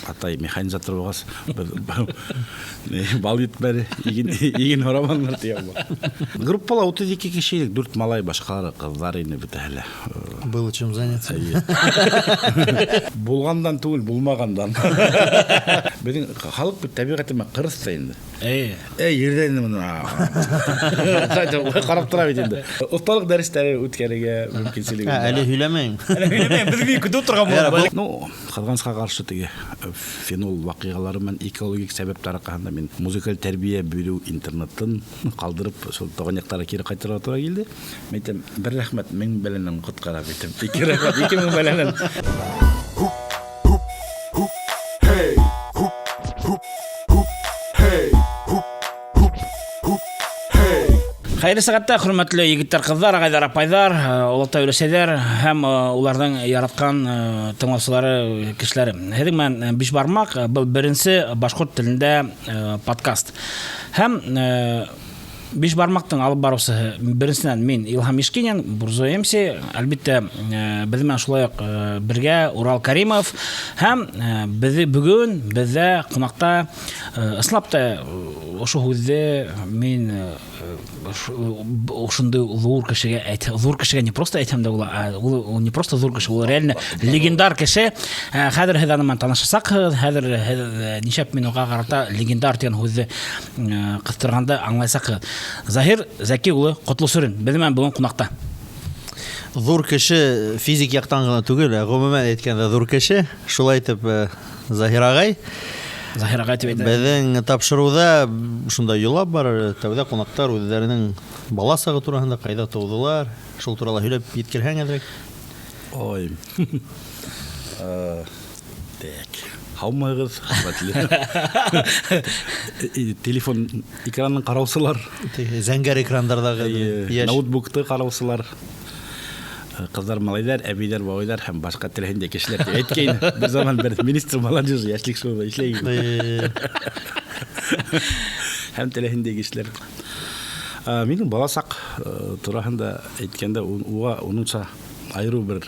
Атай механизатор булғас, беҙ бал етмәне, иген, иген һораманылар тигән була. Группала 32 кеше инек, дүрт малай, башҡалары ҡыҙҙар ине бөтәһе лә. Было чем заняться. Булғандан түгел, булмағандан. Беҙҙең халыҡ бит тәбиғәте менән ҡырыҫ та инде. Эйе. Эй, ерҙә инде бына. Ҡарап тора бит инде. Оҫталыҡ дәрестәре үткәрергә мөмкинселеге. Әле һөйләмәйем. Әле һөйләмәйем, беҙ бик көтөп торған булабыҙ. Ну, ҡыҙғанысҡа ҡаршы теге фенол ваҡиғалары менән экологик сәбәптәр арҡаһында мин музыкаль тәрбиә биреү интернатын ҡалдырып, шул тыуған яҡтарға кире ҡайтырға тура килде. Мин әйтәм, бер рәхмәт мең бәләнән ҡотҡара бит. Ике рәхмәт 2000 бәләнән. Хәйерле сәғәттә, хөрмәтле егеттәр, ҡыҙҙар, ағайҙар, апайҙар, олатай, өләсәйҙәр һәм уларҙың яратҡан тыңлаусылары, кешеләре. Һеҙҙең менән Биш бармаҡ, был беренсе башҡорт телендә подкаст. Һәм Биш бармаҡтың алып барыусыһы беренсенән мин, Илһам Ишкинин, Бурзой МС, әлбиттә, беҙ менән шулай уҡ бергә Урал Каримов һәм беҙ бөгөн беҙҙә ҡунаҡта ысынлап та ошо һүҙҙе мин ошондай ҙур кешегә әйт, ҙур кешегә не просто әйтһәм дә була, ә ул не просто ҙур кеше, ул реально легендар кеше. Хәҙер һеҙ аның менән танышасаҡһығыҙ, хәҙер һеҙ нишләп мин уға ҡарата легендар тигән һүҙҙе ҡыҫтырғанды аңлайсаҡһығыҙ. Заһир Зәки улы Ҡотлосурин беҙ менән бөгөн ҡунаҡта. Ҙур кеше физик яҡтан ғына түгел, ә ғөмүмән әйткәндә ҙур кеше. Шулай итеп, Заһир ағай. Заһир ағай тип әйтә. Беҙҙең тапшырыуҙа шундай йола бар, тәүҙә ҡунаҡтар үҙҙәренең бала сағы тураһында, ҡайҙа тыуҙылар, шул турала һөйләп еткерһәң әҙерәк. Ой. Так. Һаумыһығыҙ, хөрмәтле телефон экранын ҡараусылар. Зәңгәр экрандарҙағы йәш. Ноутбукты ҡараусылар. Ҡыҙҙар, малайҙар, әбейҙәр, бабайҙар һәм башҡа теләһә ниндәй кешеләр тип әйткәйне. Бер заман бер министр молодежи йәшлек шоуҙа эшләй ине. Һәм теләһә ниндәй кешеләр. Минең бала саҡ тураһында әйткәндә, уға уныңса айырыу бер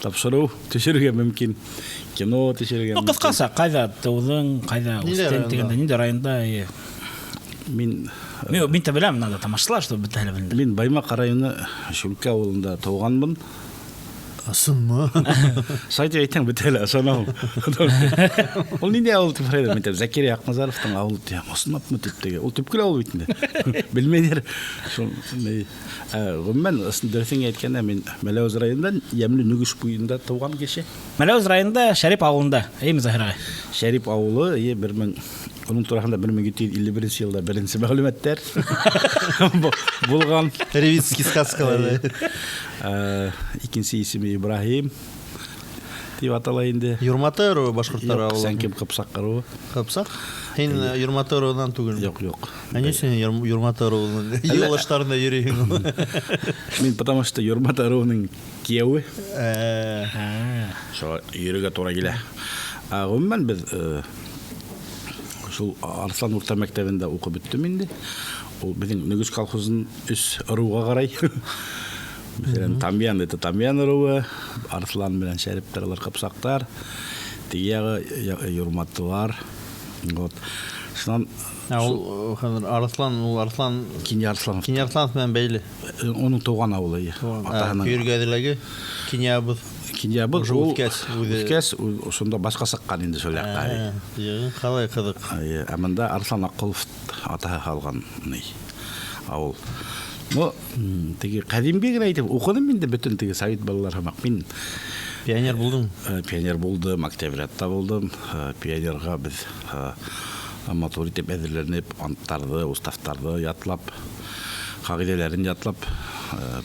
тапшырыу төшөрөргә мөмкин, кино төшөрөргә мөмкин. Ҡыҫҡаса, ҡайҙа тыуҙың, ҡайҙа үҫтең тигәндә, ниндәй районда? Мин Мин дә беләм, надо тамашалар, чтобы бөтәһе лә белде. Мин Баймаҡ районы Шүлкә ауылында тыуғанмын. Ысынмы? Шулай тип әйтһәң, бөтәһе лә ышана ул. Ул ниндәй ауыл тип һорайҙар, мин әйтәм, Зәкирия Аҡназаровтың ауылы тип. Ысынлапмы тип теге. Ул төпкөл ауыл бит инде. Белмәйҙәр. Шул ни. Ғөмүмән, ысын дөрөҫөн әйткәндә, мин Мәләүез районында, Йәмле Нөгөш буйында тыуған кеше. Мәләүез районында, Шәрип ауылында, эйме, Заһир ағай? Шәрип ауылы, эйе, бер мең уның тураһында 1751 йылда беренсе мәғлүмәттәр булған. Ревизский сказкалар. Икенсе исеме Ибраһим тип атала инде. Юрматы ыруы башҡорттар ауылы. Сәнкем Ҡыпсаҡ ыруы. Ҡыпсаҡ? Һин Юрматы ыруынан түгелме? Юҡ, юҡ. Ә ни өсөн Юрматы ыруының йыйылыштарында йөрөйһөң? Мин потому что Юрматы ыруының кейәүе. Шуға йөрөргә тура килә. Ғөмүмән, беҙ шул Арыҫлан урта мәктәбендә уҡып бөттөм инде. Ул беҙҙең Нөгөш колхозын өс ырыуға ҡарай. Мәҫәлән, Тамьян это Тамьян ырыуы, Арыҫлан менән Шәриптәр улар ҡыпсаҡтар, теге яғы Юрматылар. Вот. Шунан ул хәҙер Арыҫлан, ул Арыҫлан Кинйә Арыҫланов. Кинйә Арыҫланов менән бәйле. Уның тыуған ауылы, эйе. Атаһының. Көйөргәҙеләге Кинйәбыҙ. Кинйәбыҙ ул үҫкәс, үҫкәс, ошонда башҡа сыҡҡан инде шул яҡҡа. Ҡалай ҡыҙыҡ. Ә бында Арыҫлан Аҡҡолов атаһы һалған ни ауыл. Ну, теге ҡәҙимге генә әйтеп уҡыным инде бөтөн теге совет балалар һымаҡ. Мин пионер булдың? Пионер булдым, октябрятта булдым. Пионерға беҙ матур итеп әҙерләнеп, анттарҙы, уставтарҙы ятлап, ҡағиҙәләрен ятлап,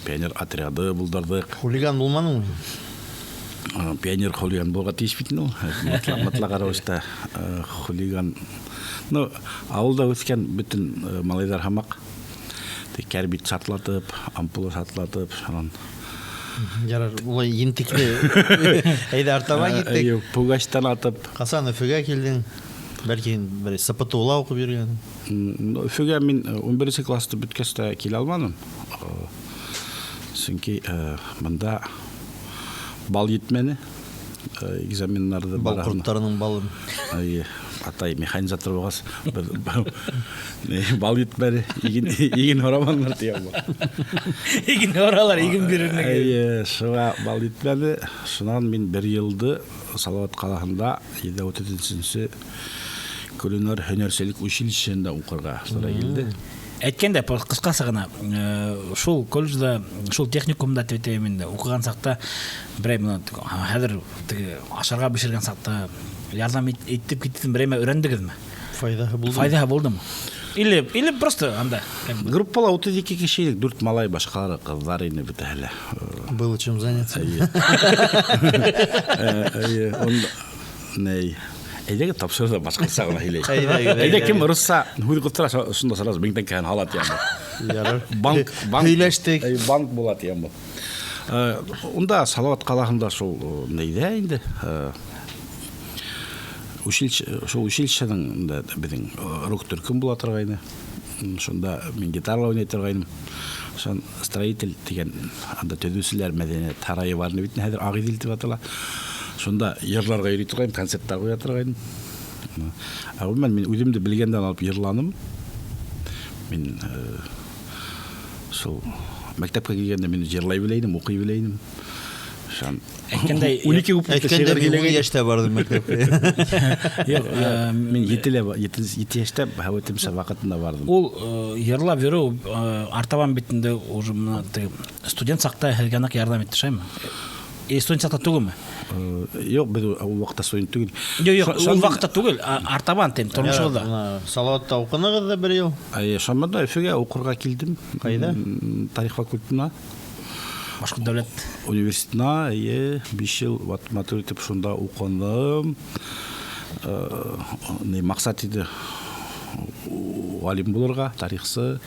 пионер отряды булдырҙыҡ. Хулиган булманыңмы? Пионер хулиган булырға тейеш бит инде ул. Мотлаҡ рәүештә хулиган. Ну, ауылда үҫкән бөтөн малайҙар һымаҡ кәрбит шартлатып, ампула шартлатып, шунан. Ярар, улай ентекле. Әйҙә артабан киттек. Пугачтан атып. Ҡасан Өфөгә килдең? Бәлки бер СПТУ-ла уҡып йөрөгән. Өфөгә мин 11 класты бөткәс тә килә алманым. Сөнки бында бал етмәне. Экзаменнарҙы Бал ҡорттарының балын. Әйе, атай механизатор булғас, беҙ бал етмәне, иген иген һораманылар тигән була. Иген һоралар, иген бирергә. Әйе, шуға бал етмәне. Шунан мин бер йылды Салават ҡалаһында 733-нсе кулинар һөнәрселек училищеһында уҡырға тура килде. Әйткәндә, ҡыҫҡаса ғына, шул колледжда, шул техникумда тип әйтәйем инде, уҡыған саҡта берәй бына хәҙер теге ашарға бешергән саҡта ярҙам итеп киттем, берәйме өйрәндегеҙме? Файҙаһы булдымы? Файҙаһы булдымы? Или просто анда, как бы. Группала 32 кеше идек, 4 малай, башҡалары ҡыҙҙар ине бөтәһе лә. Было чем заняться. Әйе. Әйе, он ней. Әйҙәгеҙ тапшырҙы башҡортса ғына һөйләй. Әйҙәгеҙ, Әйҙә кем әйҙәгеҙ. русса һүҙ ҡыҫтыра, шунда сразу мең тәңкәһен һала тигән был. Ярар. Банк, банк. Һөйләштек. Әй, банк була тигән был. Унда Салават ҡалаһында шул нейҙә инде, училище, шул училищеның инде беҙҙең рок төркөм була торғайны. Шунда мин гитарала уйнай торғайным. Шунан строитель тигән анда төҙөүселәр мәҙәниәт һарайы бар ине бит, хәҙер Ағиҙел тип атала. Шунда йырларға йөрөй торғайным, концерттар ҡуя торғайным. Ә ғөмүмән мин үҙемде белгәндән алып йырланым. Мин шул мәктәпкә килгәндә мин йырлай белә инем, уҡый белә инем. Шунан Әйткәндәй, 12 күп Әйткәндә шиғыр мин ун һөйләгән. йәштә барҙым мәктәпкә. Юҡ, Мин етелә, ете, ете йәштә һәүәтемсә ваҡытында барҙым. Ул йырлап йөрөү артабан бит инде уже бына теге студент саҡта һеҙгә ныҡ ярҙам итте, шулаймы? И студент саҡта түгелме? Юҡ, беҙ ул ваҡытта студент түгел. Юҡ, юҡ, ул Шунан ваҡытта түгел, артабан тим, тормошоғоҙҙа. Бына Салаватта уҡынығыҙ ҙа бер йыл. Әйе, шунан да Өфөгә уҡырға килдем. Ҡайҙа? Тарих факультетына. Башҡорт дәүләт университетына, эйе, 5 йыл матур итеп шунда уҡыным. Ни маҡсат ине ғалим булырға, тарихсы.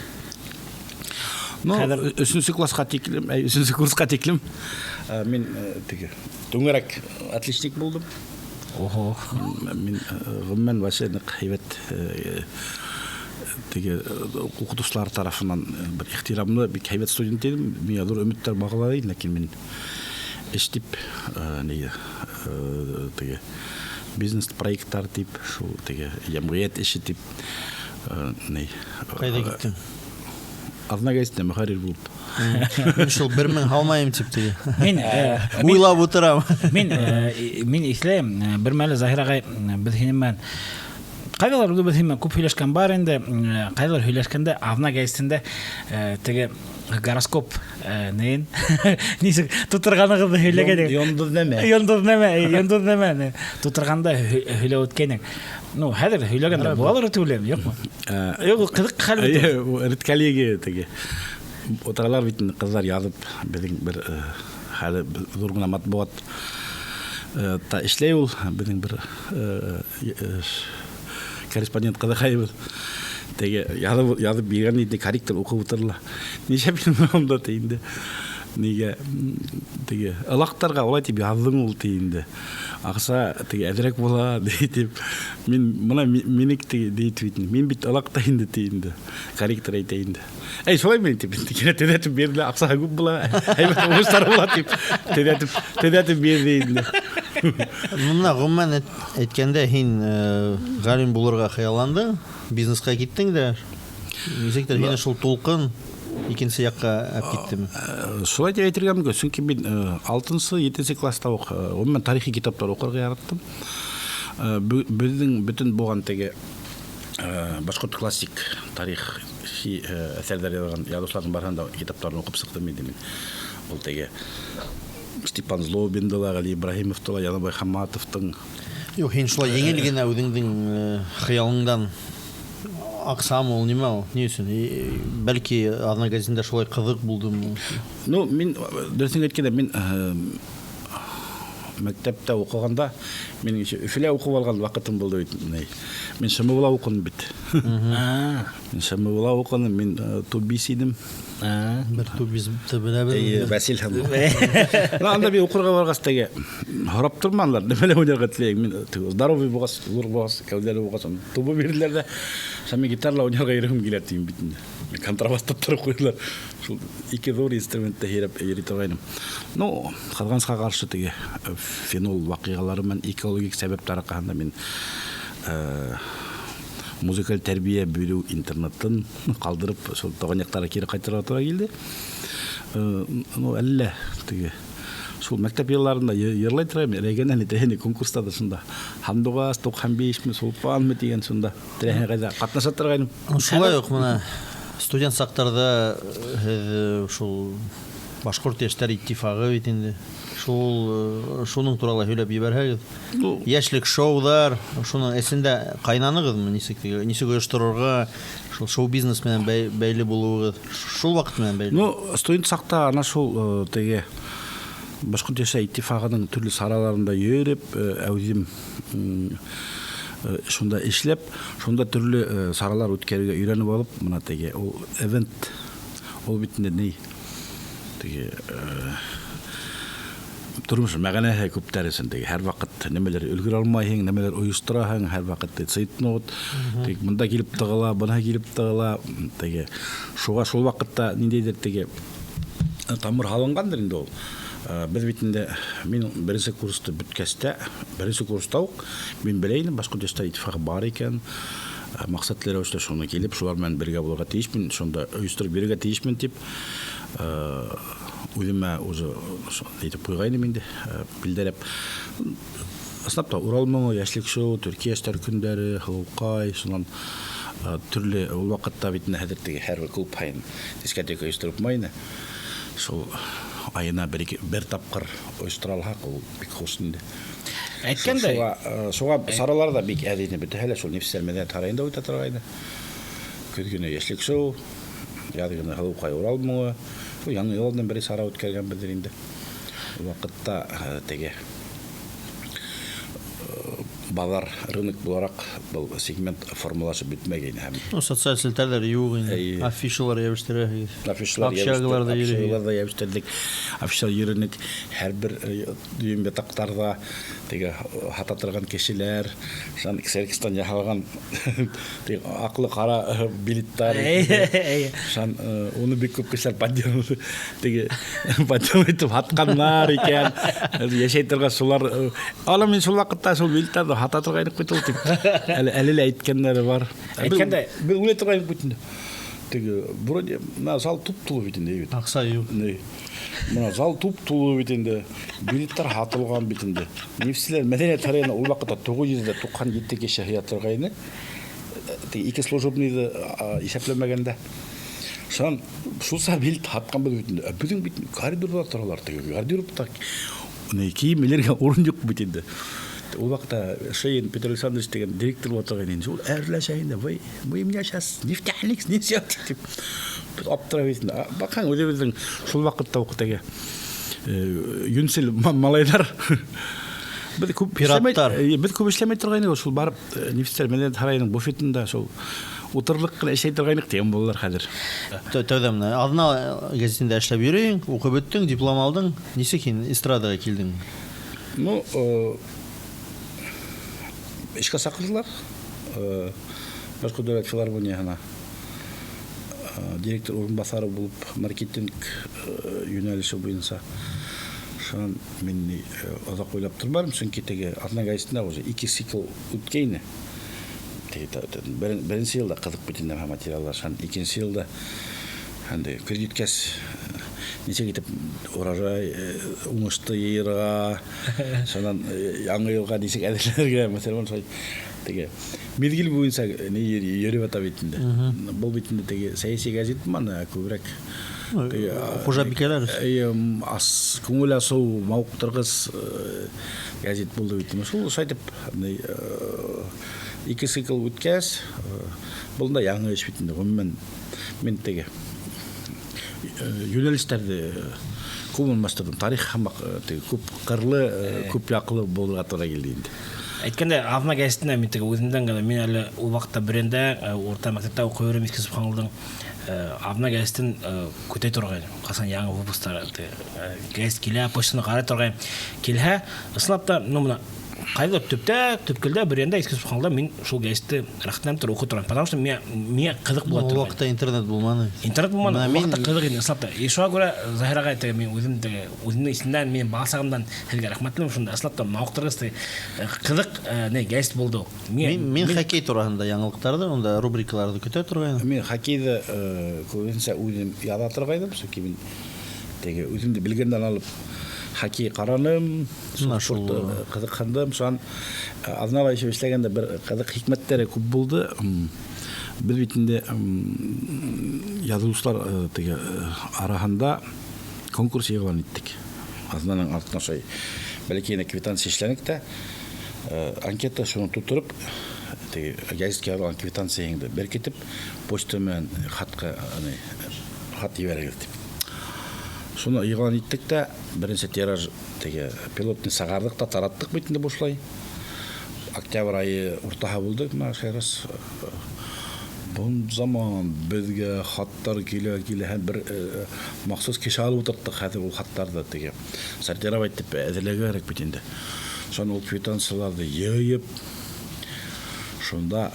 Ну, Хәҙер өсөнсө классҡа тиклем, әй, өсөнсө курсҡа тиклем, мин теге түңәрәк отличник булдым. Ого. Мин ғөмүмән вообще ныҡ һәйбәт, теге уҡытыусылар тарафынан бер ихтирамлы, бик һәйбәт студент инем. Миңә ҙур өмөттәр бағлай ине, ләкин мин эш тип, ни, теге бизнес проекттар тип, шул теге йәмғиәт эше тип, ни. Ҡайҙа киттең? Аҙна гәзитендә мөхәррир булып. Мин шул бер мең һалмайым тип теге. Мин, Уйлап ултырам. Мин иҫләйем, бер мәле Заһир ағай, беҙ һинең менән ҡайҙалар үҙебеҙ һинең менән күп һөйләшкән бар инде, ҡайҙалар һөйләшкәндә Аҙна гәзитендә, теге гороскоп, нейен нисек тутырғанығыҙҙы һөйләгән. Йондоҙнамә. Йондоҙнамә, йондоҙнамәне тутырғанда һөйләп үткәйнең. Ну, хәҙер һөйләгәндә булалыр тип уйлайым, юҡмы? Юҡ, ул ҡыҙыҡ хәл бит. Эйе, ул редколлегия теге. Утыралар бит инде ҡыҙҙар яҙып, беҙҙең бер, хәле ҙур ғына матбуғат, та эшләй ул, беҙҙең бер, корреспондент ҡыҙыҡайыбыҙ. Теге яҙып биргән инде, корректор уҡып ултырыла. Нишләп мин унда ти инде? Нигә, теге ылаҡтарға улай тип яҙҙың ул ти инде. Аҡса теге әҙерәк була ти тип. Мин бына минек теге ти бит инде. Мин бит ылаҡта инде ти инде. Корректор әйтә инде. Эй, шулай мин тип инде. Кинәт төҙәтеп бирҙе, аҡса күп була, һәйбәт уңыштар була тип төҙәтеп бирҙе инде. Бына ғөмүмән әйткәндә, һин, ғалим булырға хыялландың, бизнесҡа киттең дә, нисектер һине шул тулҡын икенсе яҡҡа алып киттеме? Шулай тип әйтергә мөмкин, сөнки мин, алтынсы, етенсе класста уҡ, ғөмүмән тарихи китаптар уҡырға яраттым. Беҙҙең бөтөн булған теге, башҡорт классик тарихи, әҫәрҙәр яҙған яҙыусыларҙың барыһын да китаптарын уҡып сыҡтым инде мин. Ул теге Степан Злобинды ла, Ғәли Ибраһимовты ла, Яныбай Хаматовтың. Юҡ, һин шулай еңел генә үҙеңдең, хыялыңдан аҡсамы ул, нимә ул? Ни өсөн? Бәлки Аҙна гәзитендә шулай ҡыҙыҡ булдымы? Ну, мин, дөрөҫөн әйткәндә, мин, мәктәптә уҡығанда, минең еще Өфөлә уҡып алған ваҡытым булды бит. Ни, мин ШМБла уҡыным бит. Мин ШМБла уҡыным, мин, тубис инем. Бер тубис беләбеҙ. Эйе, Вәсил һәм. Ла, анда мин уҡырға барғас теге һорап торманылар, нимәлә уйнарға теләйем. Мин теге здоровый булғас, ҙур булғас, кәүҙәле булғас, тубы бирҙеләр ҙә, шунан мин гитарала уйнарға йөрөгөм килә тием бит инде. Контрабас тоттороп ҡуйҙылар. Шул ике ҙур инструментта һөйрәп йөрөй торғайным. Ну, ҡыҙғанысҡа ҡаршы теге фенол ваҡиғалары менән экологик сәбәптәр арҡаһында мин музыкаль тәрбиә биреү интернатын ҡалдырып, шул тыуған яҡтарға кире ҡайтырға тура килде. Ну, әллә теге шул мәктәп йылларында йырлай торайым, Рәйгәнән итәһен конкурста да шунда. Һандуғас 95-ме, Сулпанмы тигән шунда. Теләһәң ҡайҙа ҡатнаша торғайным. Шулай уҡ мына студент саҡтарҙа һеҙ шул Башҡорт йәштәр иттифағы бит инде. Шул шуның турала һөйләп ебәрһәгеҙ. Йәшлек шоуҙар, шуның эсендә ҡайнанығыҙмы, нисек нисек ойошторорға, шул шоу-бизнес менән бәйле булыуығыҙ шул ваҡыт менән бәйле? Ну, студент саҡта ана шул теге Башҡорт йәштәр иттифағының төрлө сараларында йөрөп, әүҙем шунда эшләп, шунда төрлө саралар үткәрергә өйрәнеп алып, мына теге ул эвент, ул бит инде ни, теге тормош мәғәнәһе күптәр өсөн теге һәр ваҡыт нимәлер өлгөрә алмайһың, нимәлер ойоштораһың, һәр ваҡыт цейтнот, теге мында килеп тығыла, бына килеп тығыла, теге шуға шул ваҡытта ниндәйҙер теге тамыр һалынғандыр инде ул. Беҙ бит инде мин беренсе курсты бөткәс тә, беренсе курста уҡ мин белә инем Башҡорт йәштәр иттифағы бар икән. Маҡсатлы рәүештә шуны килеп, шулар менән бергә булырға тейешмен, шунда ойоштороп бирергә тейешмен тип, үҙемә уже әйтеп ҡуйғайным инде, билдәләп. Ысынлап та Урал моңо, Йәшлек шоу, Төркиә йәштәр көндәре, Һылыуҡай, шунан төрлө ул ваҡытта бит инде хәҙер теге һәр бер клуб һайын дискотека ойоштороп булмай ине. Шул айына бер тапҡыр ойоштора алһаҡ, ул бик хуш инде. Әйткәндәй, шуға саралар ҙа бик әҙ ине, бөтәһе лә шул Нефтселәр мәҙәниәт һарайында үтә торғайны. Көҙ көнө Йәшлек шоу, яҙ көнө Һылыуҡай Урал моңо. Шул яңы йыл алдынан бер сара үткәргәнбеҙҙер инде. Ул ваҡытта теге баҙар, рынок булараҡ был сегмент формалашып бөтмәгәйне һәм. Ну, социаль селтәрҙәр юҡ инде. Афишалар йәбештерәһегеҙ. Афишалар Общагаларҙа йөрөйһөгөҙ. Афишаларҙа йәбештерҙек. Афишалар йөрөнөк. Һәр бер дөйөм ятаҡтарҙа теге һата торған кешеләр, шунан ксерокстан яһалған теге аҡлы ҡара билеттар. Шунан уны бик күп кешеләр подделывали. Теге подделывать итеп һатҡандар икән. Йәшәй торған шулар. Ала мин шул ваҡытта шул билеттарҙы һата торғайныҡ бит ул тип. Әле лә әйткәндәре бар. Әйткәндә Беҙ үлә торғайныҡ бит инде. Теге вроде мына зал туп-тулы бит инде, бит. Аҡса юҡ. Ни. Мына зал туп-тулы бит инде. Билеттар һатылған бит инде. Нефтселәр мәҙәниәт һарайына ул ваҡытта туғыҙ йөҙ ҙә туҡһан ете кеше һыя торғайны. Теге ике служебныйҙы иҫәпләмәгәндә. Шунан шул билет һатҡанбыҙ бит инде. Ә беҙҙең бит коридорҙа торалар теге. Гардеробта ни кейем элергә урын юҡ бит инде. Ул ваҡытта Шейн Петр Александрович тигән директор була торғайны инде. Ул әрләшә инде. Вы, вы меня щас нефтяник снесет тип. Беҙ аптырап бит инде. Баҡһаң, үҙебеҙҙең шул ваҡытта уҡ теге йүнсел малайҙар. Беҙ күп Пираттар. Беҙ күп эшләмәй торғайныҡ. Шул барып Нефтселәр мәҙәниәт һарайының буфетында шул утырлыҡ ҡына эшләй торғайныҡ тигән булалар хәҙер. Тәүҙә менә Аҙна гәзитендә эшләп йөрөйһөң, уҡып бөттөң, диплом алдың. Нисек һин эстрадаға килдең? Ну, эшкә саҡырҙылар. Башҡорт дәүләт филармонияһына директор урынбаҫары булып маркетинг йүнәлеше буйынса. Шунан мин оҙаҡ уйлап торманым, сөнки теге Аҙна гәзитендә уже ике цикл үткәйне. Теге беренсе йылда ҡыҙыҡ бит инде материалдар, шунан икенсе йылда инде көҙ еткәс нисек итеп урожай уңышты йыйырға, шунан яңы йылға нисек әҙерләргә, мәҫәлән, шулай теге миҙгел буйынса ни йөрөп ята бит инде. Был бит инде теге сәйәси гәзит мана күберәк теге, Хужабикәләр. Эйе, күңел асыу, мауыҡтырғыс гәзит булды бит инде. Шул шулай итеп, ни, ике цикл үткәс, был да яңы эш бит инде. Ғөмүмән, мин теге йүнәлештәрҙе күп алмаштырҙым. Тарих һымаҡ, теге күп ҡырлы, күп яҡлы булырға тура килде инде. Әйткәндә, Аҙна гәзитенә мин теге үҙемдән генә, мин әле ул ваҡытта Бөрйәндә, урта мәктәптә уҡый йөрөм, Иҫке Субханҡолдоң. Аҙна гәзитен көтә торғайным. Ҡасан яңы выпусктар гәзит килә, почтаны ҡарай торғайным. Килһә, ысынлап та, ну бына ҡайҙалыр төптә, төпкөлдә бер яндә Иҫке Субханҡолда мин шул гәзитте рәхәтләнеп тороп уҡый торғайным. Потому что миңә, миңә ҡыҙыҡ була Ул торғайны. ваҡытта интернет булманы. Интернет булманы, Бына ул мин ваҡытта ҡыҙыҡ ине, ысынлап та. И шуға күрә Заһир ағай, теге мин үҙем теге үҙемдең исемдән, минең бала сағымдан һеҙгә рәхмәтлемен шунда. Ысынлап та мауыҡтырғыс теге ҡыҙыҡ не гәзит булды ул. Миңә, Мин, мин мин хоккей тураһында яңылыҡтарҙы, унда рубрикаларҙы көтә торғайным. Мин хоккейҙы күбенсә үҙем яҙа торғайным, сөнки мин теге үҙемде белгәндән алып хоккей ҡараным, Мына шул спортты ҡыҙыҡһындым. Шунан аҙнала эшләп эшләгәндә бер ҡыҙыҡ хикмәттәре күп булды. Беҙ бит инде яҙыусылар теге араһында конкурс иғлан иттек. Аҙнаның артына шулай бәләкәй генә квитанция эшләнек тә, анкета шуны тутырып, теге гәзиткә яҙылған квитанцияңды беркетеп, почта менән хатҡа, хат ебәрегеҙ тип. Шуны иғлан иттек тә, беренсе тираж теге пилотный сығарҙыҡ та тараттыҡ бит инде бушлай. Октябрь айы уртаһы булды, бына раз. Был заман беҙгә хаттар килә, килә һәм бер махсус кеше алып ултырттыҡ хәҙер ул хаттарҙы теге сортировать итеп әҙерләргә кәрәк бит инде. Шунан ул квитанцияларҙы йыйып, шунда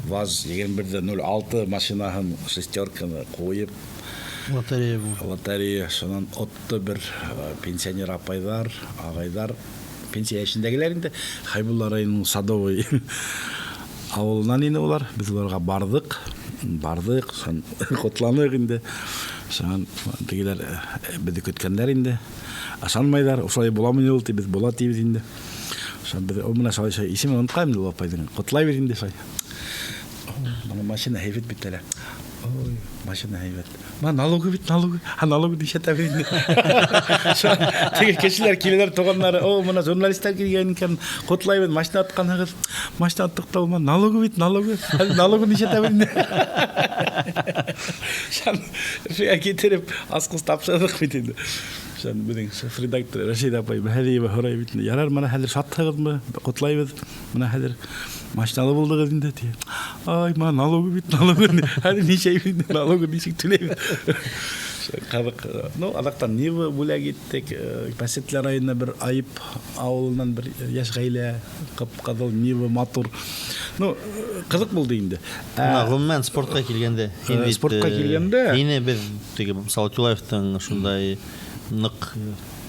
ВАЗ 21.06 машинаһын шестерканы ҡуйып, Лотерея бу. Лотерея, шунан отто бер пенсионер апайҙар, ағайҙар, пенсия йәшендәгеләр инде, Хәйбулла районының Садовый ауылынан ине улар. Беҙ уларға барҙыҡ, барҙыҡ, шунан ҡотланыҡ инде. Шунан тегеләр беҙҙе көткәндәр инде. Ышанмайҙар, ошолай буламы ни ул тип, беҙ була тибеҙ инде. Шунан беҙ, ул менән шулай шулай исемен онотҡайным инде ул апайҙың. Ҡотлайбыҙ инде шулай. Бына машина һәйбәт бит әле. Ой, машина һәйбәт. Ма налогы бит, налогы. Ха, налогы нишләтәбеҙ инде. Шунан теге кешеләр киләләр, туғандары, о, бына журналисттар килгән икән, ҡотлайбыҙ, машина атҡанһығыҙ. Машина аттыҡ та, ма налогы бит, налогы. Хәҙер налогы нишләтәбеҙ инде. Шунан шуға китереп, асҡыс тапшырҙыҡ бит инде. Шунан беҙҙең шеф редактор Рәшиҙә апай Мәһәҙиева һорай бит инде. Ярар, бына хәҙер шатһығыҙмы? Ҡотлайбыҙ. Бына хәҙер машиналы булдығыҙ инде, ти. Ай, ма налогы бит, налогы. Хәҙер нисәйбеҙ инде, налогы нисек түләйбеҙ? Ҡыҙыҡ. Ну, аҙаҡтан Нива бүләк иттек. Пәсетле районына бер Айып ауылынан бер йәш ғаилә, ҡып-ҡыҙыл Нива матур. Ну, ҡыҙыҡ булды инде. Бына ғөмүмән спортҡа килгәндә, һин бит, Спортҡа килгәндә һине беҙ теге Салауат Юлаевтың шундай ныҡ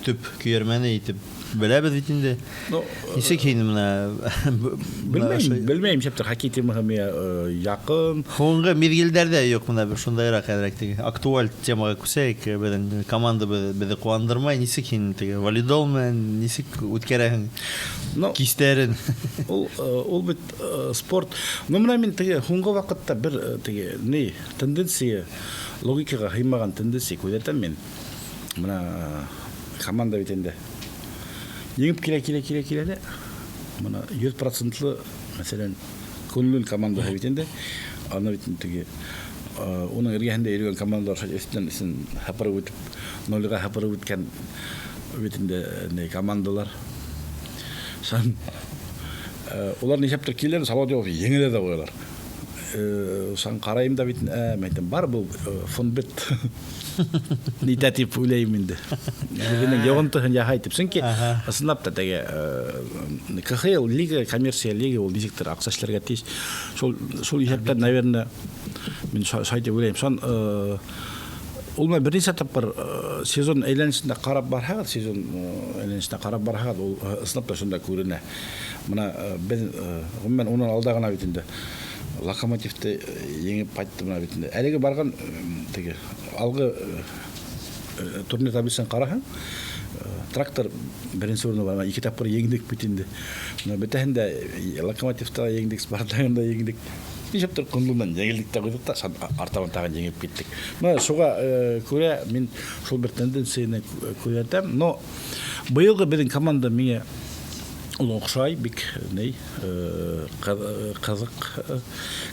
төп көйәрмәне итеп беләбеҙ бит инде. Ну, нисек һин бына белмәйем, белмәйем, шәптер хоккей темаһы миңә яҡын. Һуңғы миҙгелдәрҙә юҡ, бына бер шундайыраҡ әҙерәк теге актуаль темаға күсәйек, беҙҙең команда беҙҙе ҡыуандырмай. Нисек һин теге волейбол менән нисек үткәрәһең Ну, кистәрен? Ул бит спорт. Ну, бына мин теге һуңғы ваҡытта бер теге ни тенденция, логикаға һыймаған тенденция күҙәтәм мин. Бына команда бит инде еңеп килә, килә, килә, килә лә. Бына йөҙ процентлы, мәҫәлән, Көнлөн командаһы бит инде. Аны бит инде теге уның эргәһендә йөрөгән командалар шул өҫтөнән өсөн һыпырып үтеп, нолға һыпырып үткән бит инде ни командалар. Шан улар нисәптер киләләр, Салауат Юлаев еңелә ҙә ҡуялар. Шан ҡарайым да бит, мин әйтәм, бар был фонбет. Нитә тип уйлайым инде. Үҙенең йоғонтоһон яһай тип. Сөнки ысынлап та теге КХЛ лига, коммерция лига, ул нисектер аҡса эшләргә тейеш. Шул иҫәптән, наверное, мин шулай тип уйлайым. Шан ул менән бер нисә тапҡыр сезон әйләнешендә ҡарап барһағыҙ, сезон әйләнешендә ҡарап барһағыҙ, ул ысынлап та шунда күренә. Бына беҙ ғөмүмән унан алда ғына бит инде Локомотивты еңеп ҡайтты бына бит инде. Әлеге барған теге алғы турнир таблицаһын ҡараһаң, Трактор беренсе урында бар. Ике тапҡыр еңдек бит инде. Бына бөтәһен дә Локомотивта еңдек, Спартагында еңдек. Нисәптер Ҡондонан еңелдек тә ҡуйҙыҡ та, артабан тағын еңеп киттек. Бына шуға күрә мин шул бер тенденцияны күҙәтәм. Но быйылғы беҙҙең команда миңә ул оҡшай, бик ни ҡыҙыҡ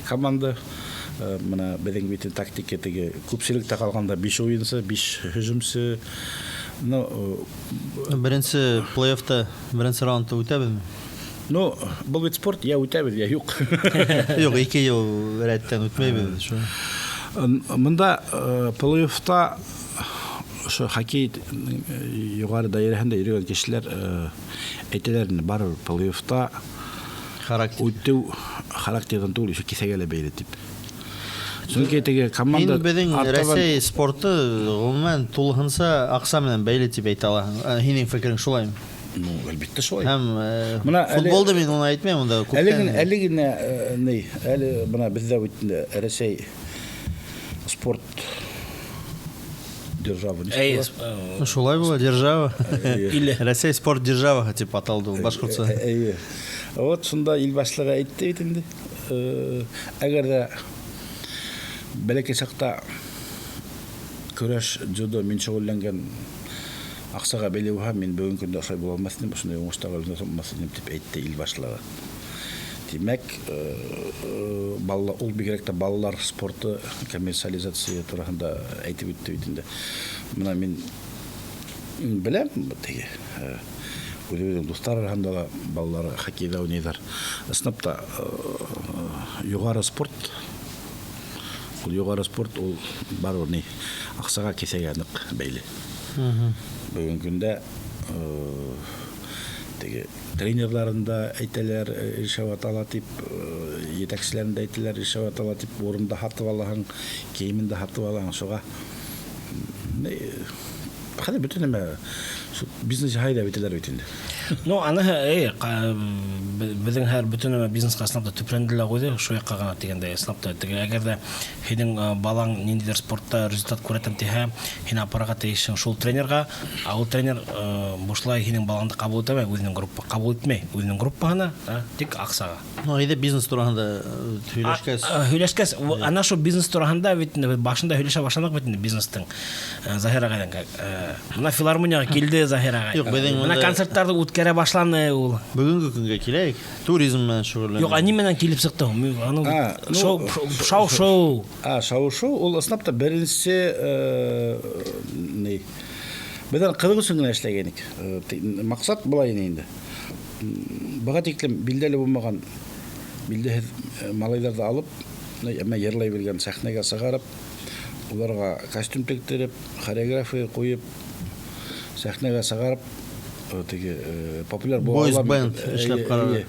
команда. Бына беҙҙең бит тактика теге күпселектә ҡалғанда 5 уйынсы, 5 һөжүмсе. Ну беренсе плей-оффта, беренсе раундта үтәбеҙме? Ну, был бит спорт, я үтәбеҙ, я юҡ. Юҡ, ике йыл рәттән үтмәйбеҙ, шул. Мында плей-оффта ошо хоккей юғары даирәһендә йөрөгән кешеләр әйтәләр инде, барыбер плей-оффта характер үтеү характерҙан түгел, еще киҫәгә лә бәйле тип. Сөнки теге команда Һин беҙҙең артабан Рәсәй спорты ғөмүмән тулыһынса аҡса менән бәйле тип әйтә алаһың. Һинең фекерең шулаймы? Ну, әлбиттә шулай. Һәм Мына әле футболды мин уны әйтмәйем, унда әле күптән генә әле генә ни, әле бына беҙҙә бит инде Рәсәй спорт держава нисек Әй, була? Ну, шулай була, держава. Иле. Рәсәй спорт державаһы тип аталды ул башҡортса. Эйе. Вот шунда ил башлығы әйтте бит инде. Әгәр ҙә бәләкәй саҡта көрәш, дзюдо мин шөғөлләнгән аҡсаға бәйле булһа, мин бөгөнгө көндә ошолай була алмаҫ инем, ошондай уңыштарға өлгөрә алмаҫ инем тип әйтте ил башлығы. Тимәк, бала, ул бигерәк тә балалар спорты коммерциализация тураһында әйтеп үтте бит инде. Мына мин беләм, теге, үҙебеҙҙең дуҫтар араһында ла балалар хоккейҙа уйнайҙар. Ысынлап та, юғары спорт, ул юғары спорт, ул барыбер ни, аҡсаға, кеҫәгә ныҡ бәйле. Бөгөнгө көндә, теге тренерларын да әйтәләр, ришәүәт ала тип, етәкселәрен дә әйтәләр, ришәүәт ала тип, урынды һатып алаһың, кейемен дә һатып алаһың, шуға, хәҙер бөтөн нәмә шул бизнес яһай ҙа битәләр бит инде. Ну, аныһы, эй, беҙҙең һәр бөтөн нәмә бизнесҡа ысынлап та төпләнде лә ҡуйҙы, шул яҡҡа ғына тигәндәй, ысынлап та, теге, әгәр ҙә һинең, балаң ниндәйҙер спортта результат күрһәтәм тиһә, һин апарырға тейешһең шул тренерға, ә ул тренер, бушлай һинең балаңды ҡабул итәме, үҙенең группа, ҡабул итмәй, үҙенең группаһына, тик аҡсаға. Ну, әйҙә бизнес тураһында, һөйләшкәс. Һөйләшкәс, ана шул бизнес тураһында бит инде беҙ башында һөйләшә башланыҡ бит инде бизнестың. Заһир ағайҙан, бына филармонияға килде Заһир ағай. Юҡ, беҙҙең Бына унда концерттарҙы үткәрә башланы ул. Бөгөнгө көнгә киләйек, туризм менән шөғөлләнә. Юҡ, ә ни менән килеп сыҡты ул? Мин аны А, ну, шоу, шау, шоу. А, шау-шоу, ул ысынлап та беренсе, ни, беҙ аны ҡыҙыҡ өсөн генә эшләгән инек. Маҡсат былай ине инде. Быға тиклем билдәле булмаған билдәһеҙ, малайҙарҙы алып, әммә йырлай белгән сәхнәгә сығарып, уларға костюм тектереп, хореография ҡуйып, сәхнәгә сығарып, теге, популяр була Boys алам. band эшләп ҡарарға.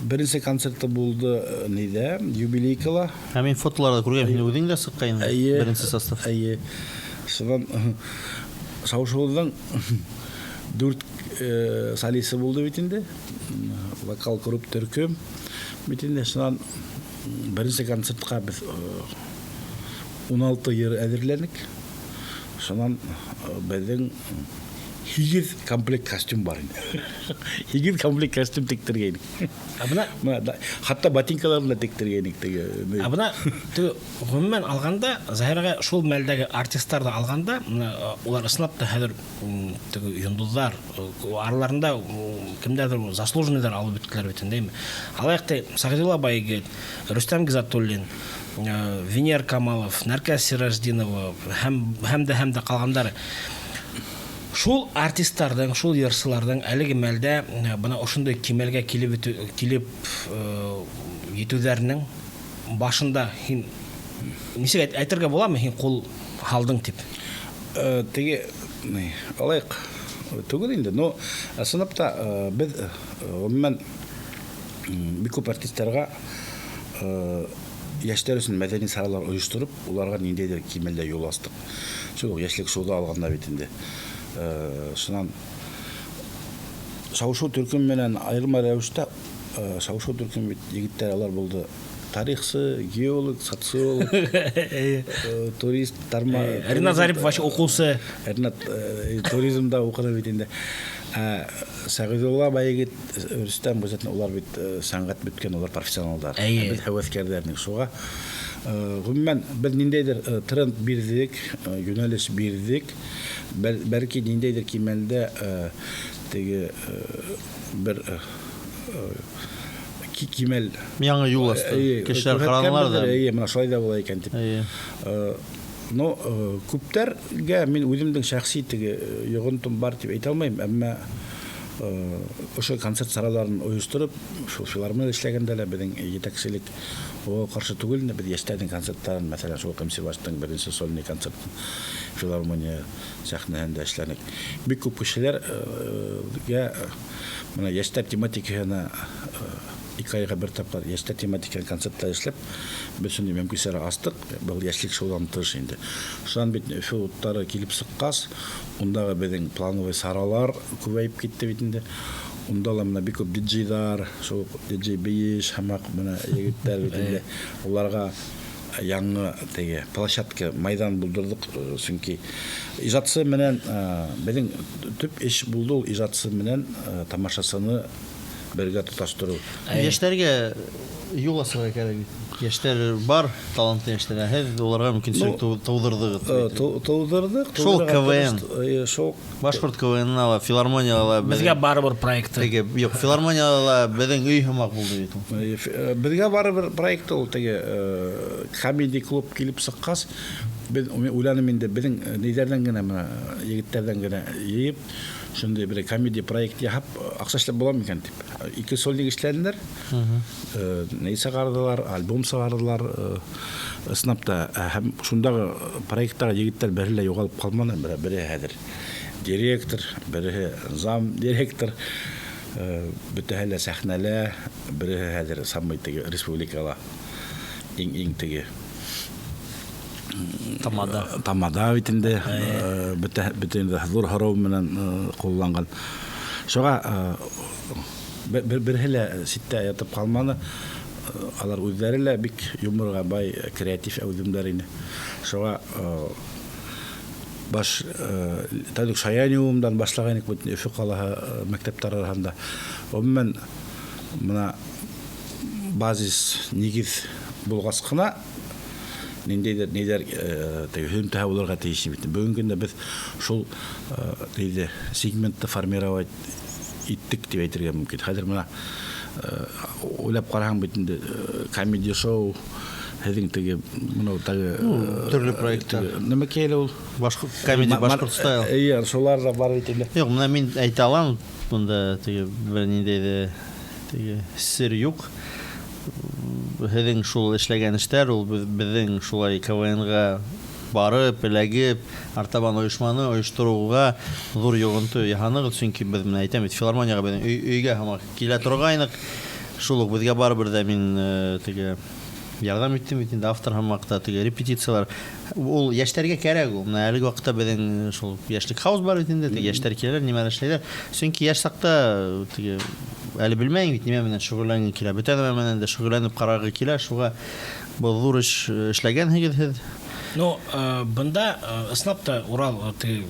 Беренсе концерты булды, ниҙә, юбилейкала. Ә мин фотоларҙа күргән, һин үҙең дә сыҡҡайның, Эйе. беренсе состав. Эйе. Шунан шау-шыуҙың 4, солисы булды бит инде. Вокал групп төркөм бит инде. Шунан беренсе концертҡа беҙ, 16 йыр әҙерләнек. Шунан, беҙҙең 8 комплект костюм бар инде. 8 комплект костюм тектергәйнек. Ә бына Бына да, хатта ботинкаларын да тектергәйнек теге, ни. Ә бына теге, ғөмүмән алғанда, Заһир ағай, шул мәлдәге артисттарҙы алғанда, бына, улар ысынлап та хәҙер, теге йондоҙҙар, араларында, кемдәрҙер заслуженныйҙар алып бөттөләр бит инде, әйме? Алайыҡ ти, Сәғиҙулла Байегет, Рөстәм Ғиззәтуллин, Венер Камалов, Нәркәс Сираждинова, һәм дә, һәм дә ҡалғандары. Шул артисттарҙың, шул йырсыларҙың әлеге мәлдә, бына ошондай кимәлгә килеп бөтү, килеп, етеүҙәренең башында һин нисек әйтергә буламы, һин ҡул һалдың тип? Теге, ни, алайыҡ түгел инде, но ысынлап та, беҙ, ғөмүмән, бик күп артисттарға, йәштәр өсөн мәҙәни саралар ойоштороп, уларға ниндәйҙер кимәлдә юл астыҡ. Шул уҡ йәшлек шоуҙы алғанда бит инде. Шунан шау-шыу төркөм менән айырма рәүештә, шау-шыу төркөм бит егеттәр алар булды. Тарихсы, геолог, социолог, турист, тарма, Ринат Зарипов вообще уҡыусы. Ринат, туризмда уҡыны бит инде. Сәғиҙулла Байегет, Рөстәм Ғиззәтуллин, улар бит, сәнғәт бөткән, улар профессионалдар. Беҙ һәүәҫкәрҙәр инек. Шуға, ғөмүмән, беҙ ниндәйҙер, тренд бирҙек, йүнәлеш бирҙек. Бәлки ниндәйҙер кимәлдә, теге, бер, кимәл Яңы юл асты. Эйе, Кешеләр күрһәткән ҡаранылар да. бер, эйе, мына шулай да була икән тип. Эйе. Но, күптәргә мин үҙемдең шәхси теге, йоғонтом бар тип әйтә алмайым, әммә, Ошо концерт сараларын ойоштороп, шул филармония эшләгәндә лә беҙҙең етәкселек уға ҡаршы түгел ине. Беҙ йәштәрҙең концерттарын, мәҫәлән, шул МС Баштың беренсе сольный концертын филармония сәхнәһендә эшләнек. Бик күп кешеләргә бына йәштәр тематикаһына 2 айға бер тапҡыр йәштәр тематика концерттар эшләп, беҙ шундай мөмкинселек астыҡ. Был йәшлек шоуҙан тыш инде. Шунан бит Өфө уттары килеп сыҡҡас, ундағы беҙҙең плановый саралар күбәйеп китте бит инде. Унда ла бына бик күп диджейҙар, шул диджей Бейеш һымаҡ бына егеттәр бит инде. Уларға яңы теге площадка, майҙан булдырҙыҡ, сөнки ижадсы менән беҙҙең төп эш булды ул ижадсы менән тамашасыны бергә тоташтырыу. Йәштәргә юл асырға кәрәк бит. Йәштәр бар, талантлы йәштәр. Һеҙ уларға мөмкинселек тыуҙырҙығыҙ. Тыуҙырҙыҡ. Шул КВН. Шул Башҡорт КВН-на ла, филармонияла ла беҙгә барыбер проекты. Теге, юҡ, филармонияла ла беҙҙең өй һымаҡ булды бит ул. Беҙгә барыбер проекты ул теге комедий клуб килеп сыҡҡас, беҙ уйланым инде, беҙҙең ниҙәрҙән генә бына егеттәрҙән генә йыйып, шундай бер комедий проект яһап, аҡса эшләп була микән тип. 2 сольник эшләнеләр. Ней сығарҙылар, альбом сығарҙылар, ысынлап та, һәм шундағы проекттағы егеттәр береһе лә юғалып ҡалманы, береһе хәҙер директор, береһе зам директор, бөтәһе лә сәхнәлә, береһе хәҙер самый теге республикала иң теге Тамада. Тамада бит инде, бөтә инде ҙур һорау менән ҡулланған. Шуға береһе лә ситтә ятып ҡалманы. Алар үҙҙәре лә бик юморға бай креатив әүҙемдәр ине. Шуға баш тәүлек Шаяниумдан башлаған инек бит Өфө ҡалаһы мәктәптәр араһында. Ғөмүмән, бына базис нигеҙ булғас ҡына ниндәйҙер ниҙәр теге һөҙөмтәһе булырға тейеш бит. Бөгөнгө көндә беҙ шул ниҙе сегментты формировать иттек тип әйтергә мөмкин. Хәҙер бына уйлап ҡараһаң бит инде комедия шоу һеҙҙең теге мынау теге төрлө проекттар. Нимә килә ул? Башҡорт комедия, башҡорт стайл. Эйе, шулар ҙа бар бит инде. Юҡ, бына мин әйтә алам, бында теге бер ниндәй ҙә теге сер юҡ. Һеҙҙең шул эшләгән эштәр ул беҙҙең шулай КВН-ға барып, эләгеп, артабан ойошманы ойоштороуға ҙур йоғонто яһанығыҙ, сөнки беҙ менә әйтәм бит, филармонияға беҙҙең өйгә һымаҡ килә торғайныҡ. Шул уҡ беҙгә барыбер ҙә мин теге ярҙам иттем бит инде, автор һымаҡ та теге репетициялар. Ул йәштәргә кәрәк ул. Менә әлеге ваҡытта беҙҙең шул йәшлек хаус бар бит инде, теге йәштәр киләләр, нимәләр эшләйҙәр. Сөнки йәш саҡта теге әле белмәйем бит, нимә менән шөғөлләнгең килә. Бөтә нәмә менән дә шөғөлләнеп ҡарағы килә, шуға был ҙур эш эшләгәнһегеҙ һеҙ. Бында ысынлап та Урал, теге,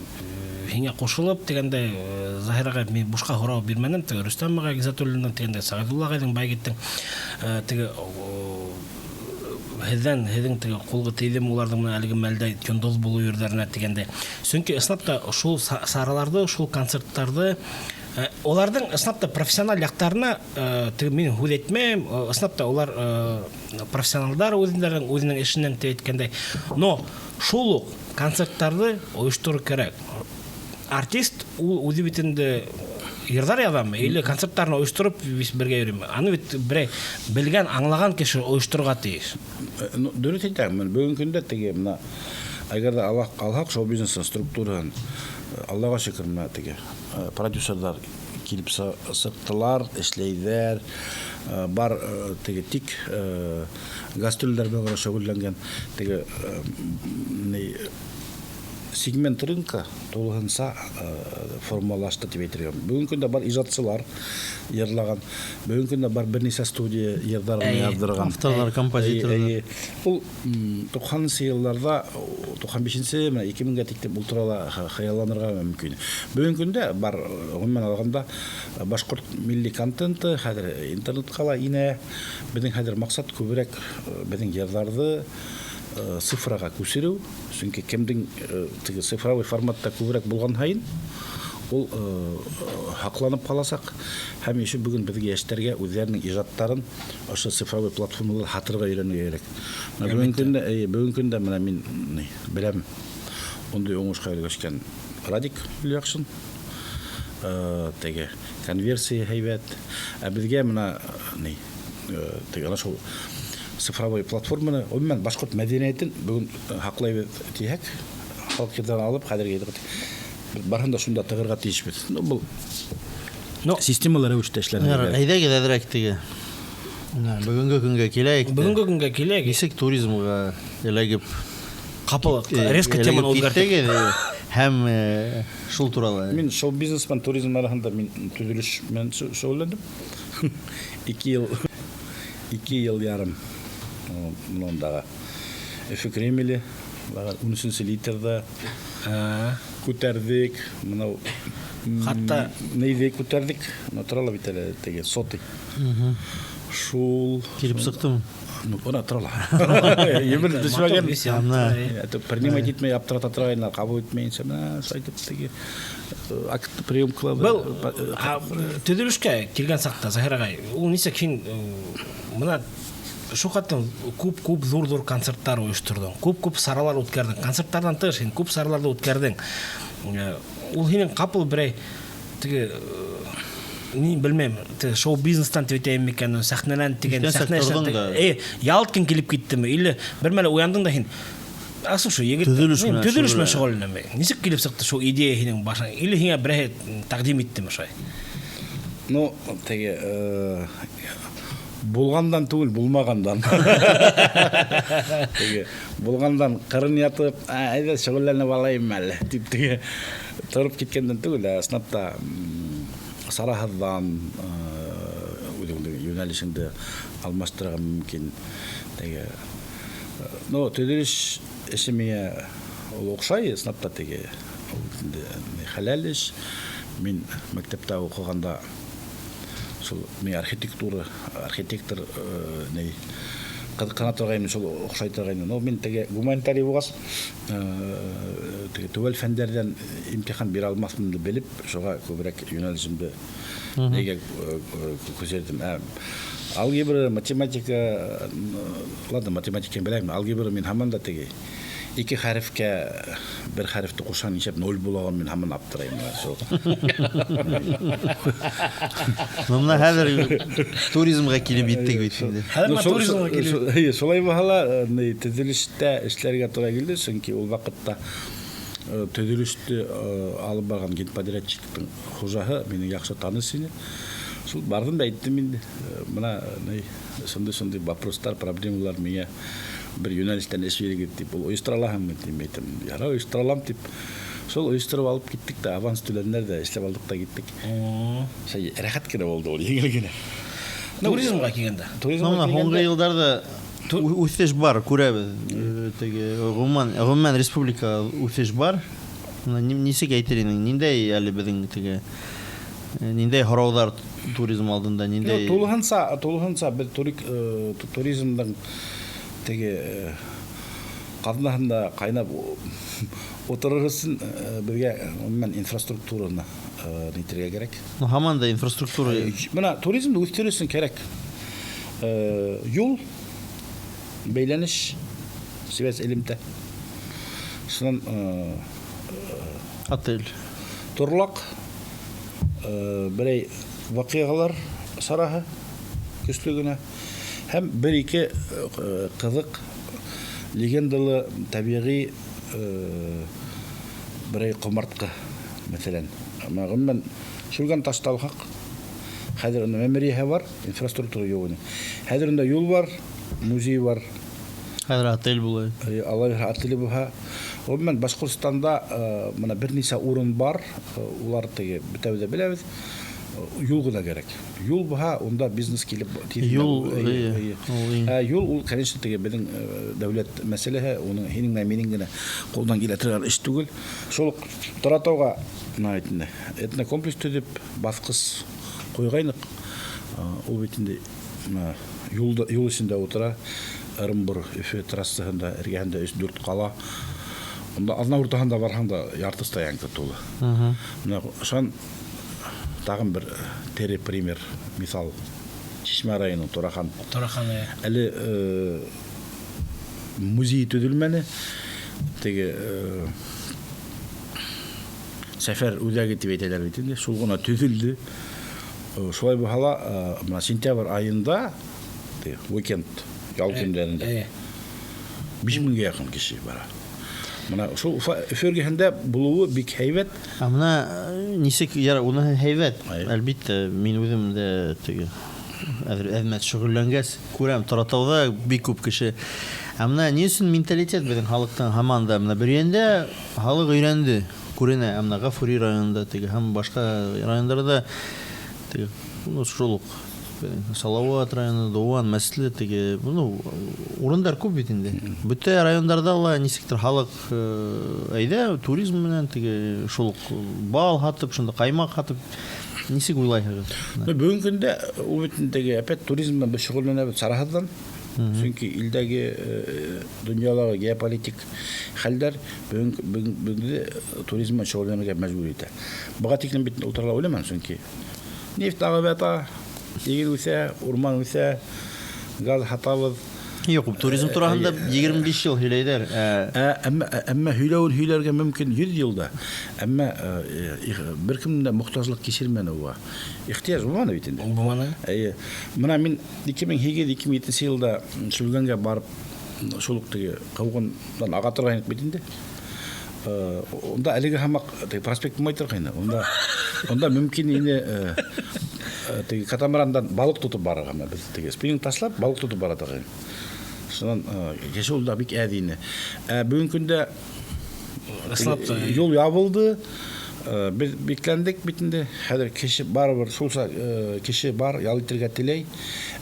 һиңә ҡушылып тигәндәй, Заһир ағай, мин бушҡа һорау бирмәнем, теге Рөстәм ағай Ғиззәтуллиннан тигәндәй, Сәғәҙулла ағайҙың Байгиттең, теге, һеҙҙең теге ҡулғы тейҙем уларҙың менән әлеге мәлдә йондоҙ булыу ерҙәренә тигәндәй. Сөнки ысынлап та шул сараларҙы, шул концерттарҙы, уларҙың ысынлап та профессиональ яҡтарына теге мин һүҙ әйтмәйем, ысынлап та улар профессионалдар үҙенең эшенән тип әйткәндәй. Но шул уҡ концерттарҙы ойоштороу кәрәк. Артист ул үҙе бит инде йырҙар яҙамы или концерттарын ойоштороп беҙ бергә йөрөймө? Аны бит берәй белгән, аңлаған кеше ойошторорға тейеш. Ну, дөрөҫ әйтәм, мин бөгөнгө көндә теге бына әгәр ҙә алһаҡ шоу бизнесын структураһын, Аллаға шөкөр, бына теге продюсерҙар килеп сыҡтылар, эшләйҙәр, бар теге тик гастролдәр менән генә шөғөлләнгән теге ни, сегмент рынка тулыһынса формалашты тип әйтергә. Бөгөнгө көндә бар ижадсылар йырлаған, бөгөнгө көндә бар бер нисә студия йырҙарын яҙҙырған. Авторлар, композиторлар. Ул туҡһанынсы йылларҙа, туҡһан бишенсе, менә ике меңгә тиклем ул турала хыялланырға мөмкин. Бөгөнгө көндә бар, ғөмүмән алғанда, башҡорт милли контенты хәҙер интернетҡа ла инә. Беҙҙең хәҙер маҡсат күберәк беҙҙең йырҙарҙы цифраға күсереү, сөнки кемдең теге цифровой форматта күберәк булған һайын ул һаҡланып ҡаласаҡ. Һәм еще бөгөн беҙгә йәштәргә үҙҙәренең ижадтарын ошо цифровой платформаларҙа һатырға өйрәнергә кәрәк. Менә бөгөнгө көндә, эйе, бөгөнгө көндә менә мин, ни, беләм, ундай уңышҡа өлгәшкән Радик Юльяҡшин, Теге конверсия һәйбәт. Ә беҙгә мына ни теге ана шул цифровой платформаны, ғөмүмән, башҡорт мәҙәниәтен бөгөн һаҡлайбыҙ тиһәк, халыҡ йырҙарын алып, хәҙерге барыһын да шунда тығырға тейешбеҙ. Ну, был Ну, системалы рәүештә эшләнергә. Әйҙәгеҙ әҙерәк теге. Менә бөгөнгө көнгә киләйек. Бөгөнгө көнгә киләйек. Нисек туризмға эләгеп Ҡапыл резко теманы үҙгәрттек. киттегеҙ һәм шул турала. Мин шоу-бизнес менән туризм араһында мин төҙөлөш менән шөғөлләндем. 2 йыл ярым мындағы Өфө Кремле, 13 литрҙа күтәрҙек, мынау Хатта нейҙе күтәрҙек, мына тора ла бит әле теге сотый. Шул Килеп сыҡтымы? Ну, бына тора ла. Емер төшмәгән. Ана. Это принимать итмәй аптырата торғайнылар, ҡабул итмәйенсә, менә шулай итеп теге акт прием ҡылабыҙ. Был төҙөлөшкә килгән саҡта, Заһир ағай, ул нисек һин мына шул хәтлем күп-күп ҙур-ҙур концерттар ойошторҙоң, күп-күп саралар үткәрҙең. Концерттарҙан тыш һин күп сараларҙы үткәрҙең. Ул һинең ҡапыл берәй теге ни белмәйем, теге шоу-бизнестан тип әйтәйем микән, сәхнәнән тигән Иҫтән сәхнә торҙоң эшенән да. Ялт килеп киттеме, или бер мәле уяндың да һин: «А слушай, егет, Төҙөлөш мин менән төҙөлөш менән шөғөлләнәм». Нисек килеп сыҡты шул идея һинең башыңа? Или һиңә берәй тәҡдим иттеме шулай? Ну, теге булғандан түгел, булмағандан. Теге булғандан ҡырын ятып, әйҙә шөғөлләнеп алайым әле тип теге тороп киткәндән түгел, ә ысынлап та сараһыҙҙан үҙеңдең йүнәлешеңде алмаштырырға мөмкин. Теге ну, төҙөлөш эше миңә ул оҡшай, ысынлап та теге ул инде хәләл эш. Мин мәктәптә уҡығанда шул мин архитектура, архитектор ни ҡыҙыҡһына торғайным, шул оҡшай торғайны. Но мин теге гуманитарий булғас, теге теүәл фәндәрҙән имтихан бирә алмаҫымды белеп, шуға күберәк йүнәлешемде нигә күсерҙем. Ә алгебра, математика, ладно, математиканы беләм, алгебра мин һаман да теге ике хәрефкә бер хәрефте ҡушһаң нисәп ноль булаған, мин һаман аптырайым шул. Ну, мына хәҙер туризмға килеп еттек бит инде. Хәҙер Ну, мына туризмға килеп эйе, шулай булһа ла, ни, төҙөлөштә эшләргә тура килде, сөнки ул ваҡытта төҙөлөштө алып барған генподрядчиктың хужаһы минең яҡшы таныш ине. Шул барҙым да әйттем инде, мына ни шундай-шундай вопростар, проблемалар, миңә бер йүнәлештән эш бирегеҙ тип. Ул ойоштора алаһыңмы тип әйтәм. Ярай, ойоштора алам тип. Шул ойоштороп алып киттек тә, аванс түләнеләр ҙә, эшләп алдыҡ та киттек. Шулай рәхәт кенә булды ул, еңел генә. Туризмға килгәндә. Туризмға Мына һуңғы килгәндә йылдарҙа үҫеш бар, күрәбеҙ. Теге ғөмүмән республика үҫеш бар. Мына нисек әйтер инең, ниндәй әле беҙҙең теге ниндәй һорауҙар туризм алдында, Ну, ниндәй тулыһынса беҙ туризмдың теге ҡаҙнаһында ҡайнап ултырыр өсөн беҙгә ғөмүмән инфраструктураны нитергә кәрәк. Ну, һаман да инфраструктура Мына туризмды үҫтерер өсөн кәрәк юл, бәйләнеш, связь, элемтә. Шунан отель. торлаҡ, берәй ваҡиғалар сараһы көслө генә һәм бер-ике ҡыҙыҡ легендалы тәбиғи берәй ҡомартҡы, мәҫәлән. Мына ғөмүмән Шүлгән ташты алһаҡ, хәҙер унда мәмерйәһе бар, инфраструктура юҡ ине. Хәҙер унда юл бар, музей бар. Хәҙер отель була. Алла бирһә, отеле булһа. Ғөмүмән Башҡортостанда мына бер нисә урын бар, улар теге бөтәбеҙ ҙә беләбеҙ. Юл ғына кәрәк. Юл булһа, унда бизнес килеп тиҙ генә Юл, эйе, эйе, эйе. ул иң. Ә юл ул, конечно, теге беҙҙең дәүләт мәсьәләһе, уның һинең менән минең генә ҡулдан килә торған эш түгел. Шул уҡ Торатауға мына бит инде этнокомплекс төҙөп, баҫҡыс ҡуйғайныҡ. Ул бит инде мына юлда, юл эсендә ултыра. Ырымбур Өфө трассаһында эргәһендә өс-дүрт ҡала. Унда аҙна уртаһында барһаң да ярты стоянка тулы. Мына ошон тағын бер тере пример, миҫал. Шишмә районы Турахан. Турахан, эйе. Әле музей төҙөлмәне. Теге Сәфәр үҙәге тип әйтәләр бит инде, шул ғына төҙөлдө. Шулай булһа ла, бына сентябрь айында, уикенд, ял көндәрендә 5000-гә яҡын кеше бара. Бына шул Өфө эргәһендә булыуы бик һәйбәт. Ә бына нисек, ярай, уныһы һәйбәт. Әлбиттә, мин үҙем дә теге әҙмәт шөғөлләнгәс күрәм, Торатауҙа бик күп кеше. Ә бына ни өсөн менталитет беҙҙең халыҡтың һаман да бына Бөрйәндә халыҡ өйрәнде, күренә. Ә бына Ғафури районында теге һәм башҡа райондарҙа теге, ну, шул уҡ Салауат районы, Дыуан, Мәсле теге, ну, урындар күп бит инде. Бөтә райондарҙа ла нисектер халыҡ әйҙә туризм менән теге шул уҡ бал һатып, шунда ҡаймаҡ һатып, нисек уйлайһығыҙ? Ну, бөгөнгө көндә ул бит теге опять туризм менән беҙ шөғөлләнәбеҙ сараһыҙҙан. Сөнки илдәге, донъялағы геополитик хәлдәр бөгөнгө туризм менән шөғөлләнергә мәжбүр итә. Быға тиклем бит ултырырға уйламаны, сөнки нефть ағып ята, иген үҫә, урман үҫә, газ һатабыҙ. Юҡ, туризм тураһында 25 йыл һөйләйҙәр. Әммә һөйләүен һөйләргә мөмкин 100 йылда. Әммә бер кем дә мохтажлыҡ кисермәне уға. Ихтыяж булманы бит инде. Булманы. Эйе. Бына мин ике мең һигеҙ, ике мең етенсе йылда Шүлгәнгә барып, шул уҡ теге ҡыуғындан аға торған инек бит инде. Унда әлеге һамаҡ теге проспект булмай торғайны. Унда мөмкин ине теге катамарандан балыҡ тотоп барырға. Бына беҙ теге спиннинг ташлап балыҡ тотоп бара торғайныҡ. Шунан кеше ул да бик әҙ ине. Бөгөнгө көндә Ысынлап та. юл ябылды. Беҙ бикләндек бит инде. Хәҙер кеше барыбер шулса кеше бар, ял итергә теләй.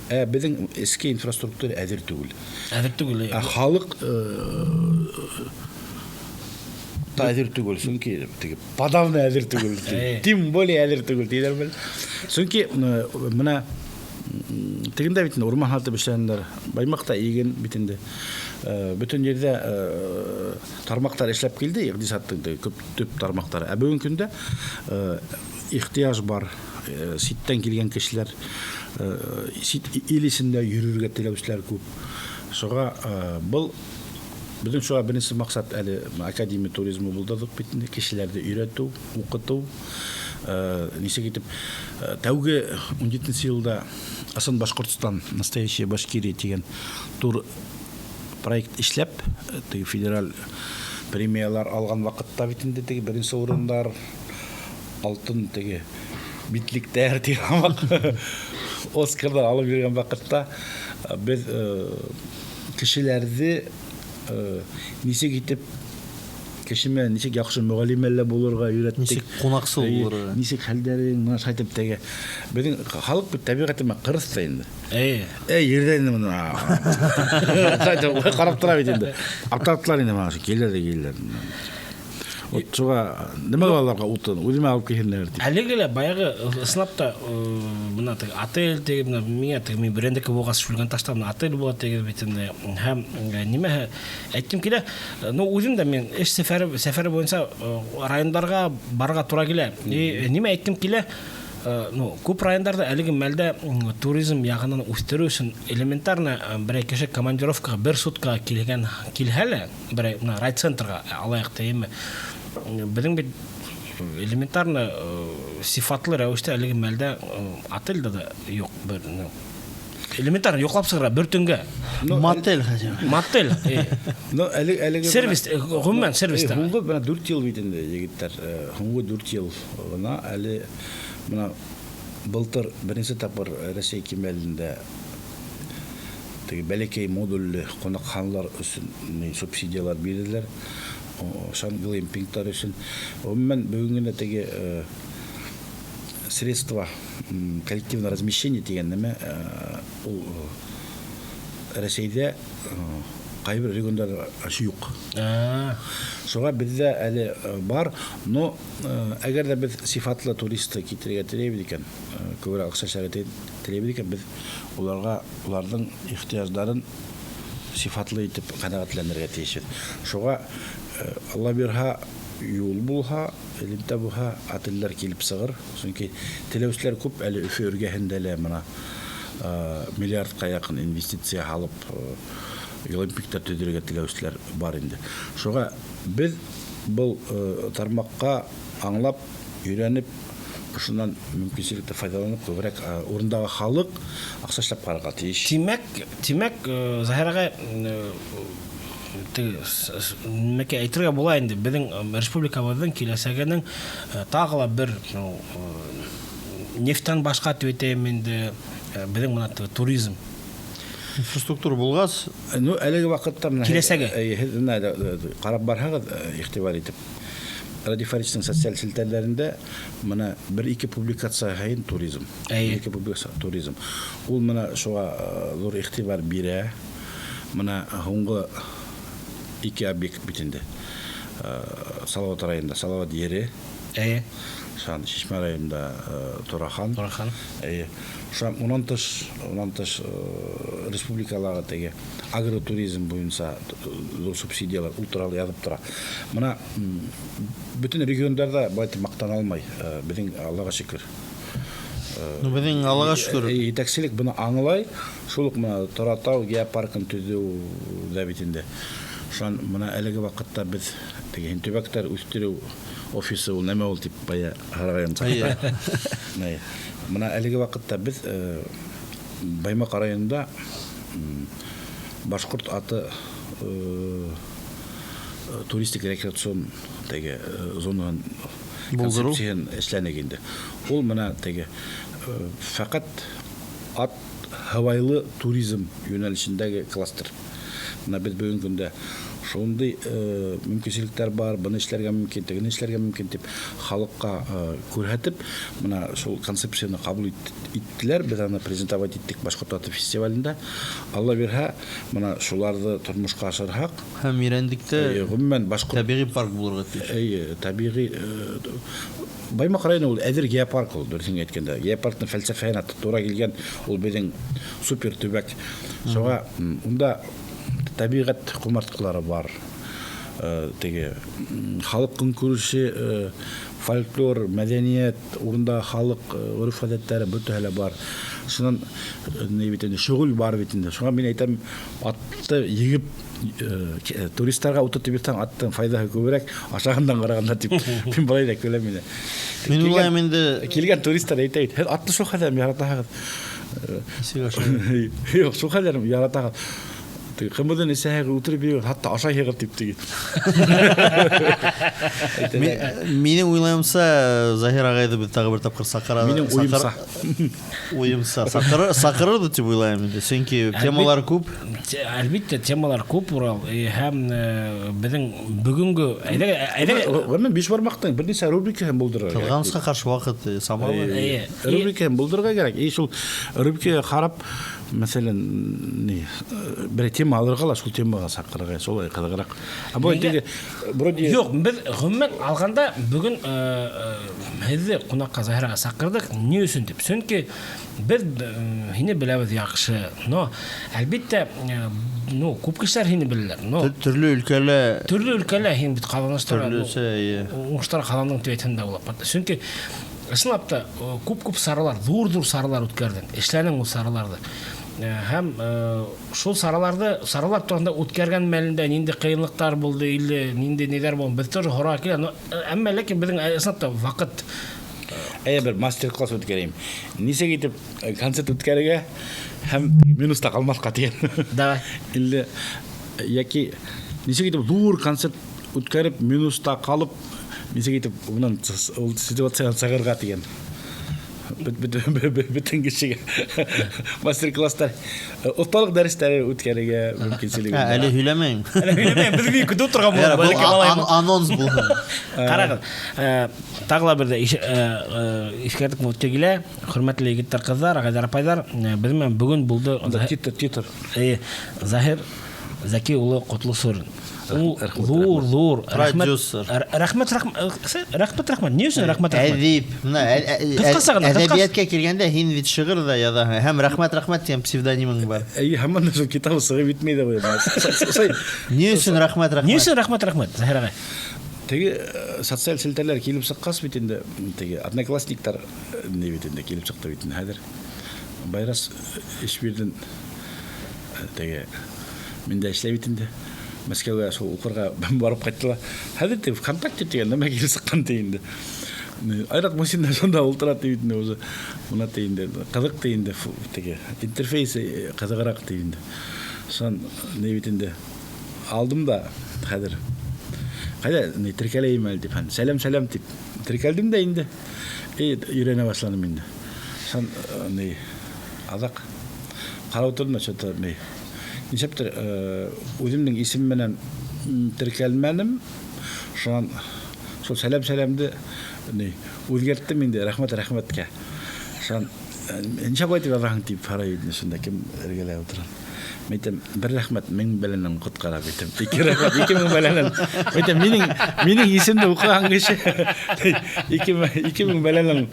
Беҙҙең эске инфраструктура әҙер түгел. Әҙер түгел, әйе. Халыҡ та әҙер түгел, сөнки теге подавно әҙер түгел. Тем более әҙер түгел тиҙәр бел. Сөнки бына тегендә бит инде урман һатып эшләгәндәр, Баймаҡта иген бит инде. Бөтөн ерҙә тармаҡтар эшләп килде, иҡтисадтың теге күп төп тармаҡтары. Ә бөгөнгө көндә ихтыяж бар. Ситтән килгән кешеләр, сит ил эсендә йөрөргә теләүселәр күп. Шуға был беҙҙең шуға беренсе маҡсат әле академия туризмы булдырҙыҡ бит инде, кешеләрҙе өйрәтеү, уҡытыу. Нисек итеп тәүге ун етенсе йылда Ысын Башҡортостан, Настоящая Башкирия тигән тур проект эшләп, теге федераль премиялар алған ваҡытта бит инде теге беренсе урындар, алтын теге битлектәр тигән ваҡыт, Оскарҙар алып йөрөгән ваҡытта беҙ кешеләрҙе нисек итеп кеше менән нисек яҡшы мөғәллимәләр булырға өйрәттек. Нисек ҡунаҡсыл булырға. Нисек хәлдәрең, мына шулай итеп теге. Беҙҙең халыҡ бит тәбиғәте менән ҡырыҫ та инде. Эй, ерҙә инде бына. Шулай итеп, улай ҡарап тора бит инде. Аптыраттылар инде мына, килер ҙә килер. Вот шуға нимә уларға утын, үҙемә алып килһендәр тип. Әлеге лә баяғы ысынлап та бына теге отель теге, бына миңә теге мин Бөрйәндеке булғас Шүлгән ташта бына отель була теге бит инде. Һәм нимәһе әйткем килә, ну үҙем дә мин эш сәфәре буйынса райондарға барырға тура килә. И нимә әйткем килә, ну, күп райондарҙа әлеге мәлдә туризм яғынан үҫтереү өсөн элементарно берәй кеше командировкаға бер суткаға килһә лә, берәй бына райцентрға алайыҡ тейме, беҙҙең бит элементарно сифатлы рәүештә әлеге мәлдә отельдә дә юҡ бер, ну, элементарно йоҡлап сығырға бер төнгә. Ну, Мотель хотя бы. Мотель, Ну, әлеге Сервис, бына ғөмүмән сервиста. Һуңғы бына дүрт йыл бит инде, егеттәр, һуңғы дүрт йыл ғына әле бына былтыр беренсе тапҡыр Рәсәй кимәлендә теге бәләкәй модульле ҡунаҡханалар өсөн субсидиялар бирҙеләр. Ошан глэмпингтар өсөн. Ғөмүмән, бөгөн генә теге средства коллективного размещения тигән нәмә ул Рәсәйҙә ҡайбер региондарҙа ошо юҡ. Шуға беҙҙә әле бар, но әгәр ҙә беҙ сифатлы туристы китерергә теләйбеҙ икән, күберәк аҡса эшләргә теләйбеҙ икән, беҙ уларҙың ихтыяждарын сифатлы итеп ҡәнәғәтләндерергә тейешбеҙ. Шуға Алла бирһә, юл булһа, элемтә булһа, отелдәр килеп сығыр. Сөнки теләүселәр күп, әле Өфө эргәһендә лә бына миллиардҡа яҡын инвестиция һалып глэмпингтар төҙөргә теләүселәр бар инде. Шуға беҙ был тармаҡҡа аңлап, өйрәнеп, шуннан мөмкинселекте файҙаланып, күберәк урындағы халыҡ аҡса эшләп ҡарарға тейеш. Тимәк, Заһир ағай, нимәкәй әйтергә була инде, беҙҙең республикабыҙҙың киләсәгенең тағы ла бер, нефттән башҡа тип әйтәйем инде, беҙҙең бына туризм. Инфраструктура булғас, Ну, әлеге ваҡытта бына Киләсәге. Һеҙ бына ҡарап барһағыҙ, иғтибар итеп, Радий Фаридтың социаль селтәрләрендә бына бер-ике публикация һайын туризм. Бер-ике публикация туризм. Ул бына шуға ҙур иғтибар бирә. Бына һуңғы ике объект бит инде. Салават районында Салават ере. Шан Шишмә районында Турахан. Турахан. Шан унан тыш республикалағы теге агротуризм буйынса ҙур субсидиялар ул туралы яҙып тора. Бына бөтөн региондарҙа былай итеп маҡтана алмай. Беҙҙең Аллаға шөкөр. Ну, беҙҙең Аллаға шөкөр. Етәкселек быны аңлай. Шул уҡ бына Торатау геопаркын төҙөү ҙә бит инде. Шунан бына әлеге ваҡытта беҙ теге төбәктәр үҫтереү офисы ул нәмә ул тип бая һорағайным саҡта. Нәй. Бына әлеге ваҡытта беҙ Баймаҡ районында башҡорт аты туристик рекреацион теге зонаһын Булдырыу. концепцияһын эшләнек инде. Ул бына теге фәҡәт ат һауайлы туризм йүнәлешендәге кластер. Бына беҙ бөгөнгө көндә шундай мөмкинселектәр бар, быны эшләргә мөмкин, тегене эшләргә мөмкин тип халыҡҡа күрһәтеп, бына шул концепцияны ҡабул иттеләр, беҙ аны презентовать иттек Башҡорт аты фестивалендә. Алла бирһә, бына шуларҙы тормошҡа ашырһаҡ, Һәм Ирәндектә ғөмүмән башҡорт тәбиғи парк булырға тейеш. Эйе, тәбиғи Баймаҡ районы ул әҙер геопарк ул, дөрөҫөн әйткәндә. Геопарктың фәлсәфәһенә тура килгән ул беҙҙең супер төбәк. Шуға унда тәбиғәт ҡомартҡылары бар. Теге халыҡ көнкүреше, фольклор, мәҙәниәт, урында халыҡ ғөрөф-ғәҙәттәре бөтәһе лә бар. Шунан ни бит инде, шөғөл бар бит инде. Шуға мин әйтәм, атты егеп туристарға утыртып бирсәң, аттың файҙаһы күберәк, ашағандан ҡарағанда тип. Мин былай ҙа көләм инде. Мин уйлайым инде. Килгән туристар әйтә бит, һеҙ атты шул хәлдән яратаһығыҙ. Нисек ашай? Юҡ, шул хәлдән яратаһығыҙ. Теге ҡымыҙын эсәһегеҙ, ултырып йөрөгеҙ, хатта ашайһығыҙ тип теге. Минең уйлайымса, Заһир ағайҙы беҙ тағы бер тапҡыр саҡыра. Минең уйымса. Уйымса. Саҡырырҙы тип уйлайым инде. Сөнки темалар күп. Әлбиттә, темалар күп, Урал. Һәм беҙҙең бөгөнгө, әйҙә, әйҙә. Ғөмүмән, биш бармаҡтың бер нисә рубрикаһын булдырырға кәрәк. Ҡыҙғанысҡа ҡаршы ваҡыт самалы. Рубрикаһын булдырырға кәрәк. И шул рубрикаға ҡарап, мәҫәлән, ни, бер тема алырға ла шул темаға саҡырырға, шулай ҡыҙығыраҡ. Ә был Миңә теге, вроде Юҡ, беҙ ғөмүмән алғанда бөгөн һеҙҙе ҡунаҡҡа Заһираға саҡырҙыҡ. Ни өсөн тип? Сөнки беҙ һине беләбеҙ яҡшы. Но, әлбиттә, ну, күп кешеләр һине беләләр. Но Төрлө өлкәлә төрлө өлкәлә һин бит ҡаҙаныштар, Төрлөсә, эйе. уңыштар ҡаҙандың тип әйтһәң дә була. Сөнки ысынлап та, күп-күп саралар, ҙур-ҙур саралар үткәрҙең, эшләнең ул сараларҙы. Һәм шул саралар тураһында үткәргән мәлендә ниндәй ҡыйынлыҡтар булды, илле ниндәй ниҙәр булды, беҙ тоже һорарға килә. Но әммә ләкин беҙҙең ысынлап та ваҡыт. Әйе, бер мастер-класс үткәрәйем. Нисек итеп концерт үткәрергә һәм минуста ҡалмаҫҡа тигән. Давай. Илле йәки нисек итеп ҙур концерт үткәреп минуста ҡалып, нисек итеп унан ул ситуациянан сығырға тигән. Бөтөн кешегә мастер-класстар, оҫталыҡ дәрестәре үткәрергә мөмкинселеге бар. Әле һөйләмәйем. Әле һөйләмәйем, беҙ бик көтөп торған Ярар, булабыҙ, был бәлки малай был. анонс булһын. Ҡарағыҙ, тағы ла бер ҙә иҫкәртеп үтә килә, хөрмәтле егеттәр, ҡыҙҙар, ағайҙар, апайҙар, беҙ менән бөгөн булды Анда титр, титр. Заһир Зәки улы Ҡотлосурин. Ул Рәхмәт, ҙур, рәхмәт. ҙур, рәхмәт, Продюсер. Рәхмәт, рәхмәт, рәхмәт, рәхмәт. Ни өсөн рәхмәт, рәхмәт? Әҙип. Бына, Ҡыҫҡаса ғына, ҡыҫҡаса. әҙәбиәткә килгәндә һин бит шиғыр ҙа яҙаһың. Һәм рәхмәт, рәхмәт тигән псевдонимың бар. Эйе, һаман да шул китап сығып бөтмәй ҙә ҡуя. Ни өсөн рәхмәт, рәхмәт? Ни өсөн рәхмәт, рәхмәт, Заһир ағай? Теге социаль селтәрләр килеп сыҡҡас бит инде, теге одноклассниктар ни бит инде килеп сыҡты бит инде хәҙер. Байрас эш бирҙен, теге мин дә эшләй бит инде. Мәскәүгә шул уҡырға барып ҡайтты ла. Хәҙер ти ВКонтакте тигән нәмә килеп сыҡҡан ти инде. Айрат Мусин да шунда ултыра ти бит инде уже. Бына ти инде ҡыҙыҡ ти инде теге интерфейсы ҡыҙығыраҡ ти инде. Шунан ни бит инде алдым да хәҙер. Ҡайҙа ни теркәләйем әле тип. Сәләм сәләм тип теркәлдем дә инде. И өйрәнә башланым инде. Шунан ни аҙаҡ ҡарап ултырҙым да что-то ни нишләптер үҙемдең исем менән теркәлмәнем. Шунан шул сәләм сәләмде ни үҙгәрттем инде рәхмәт рәхмәткә. Шунан нисә былай тип яҙаһың тип һорай инде шунда кем эргәлә ултыра. Мин әйтәм, бер рәхмәт мең бәләнән ҡотҡара бит. Ике рәхмәт 2000 бәләнән. Мин әйтәм, минең исемде уҡыған кеше 2000 бәләнән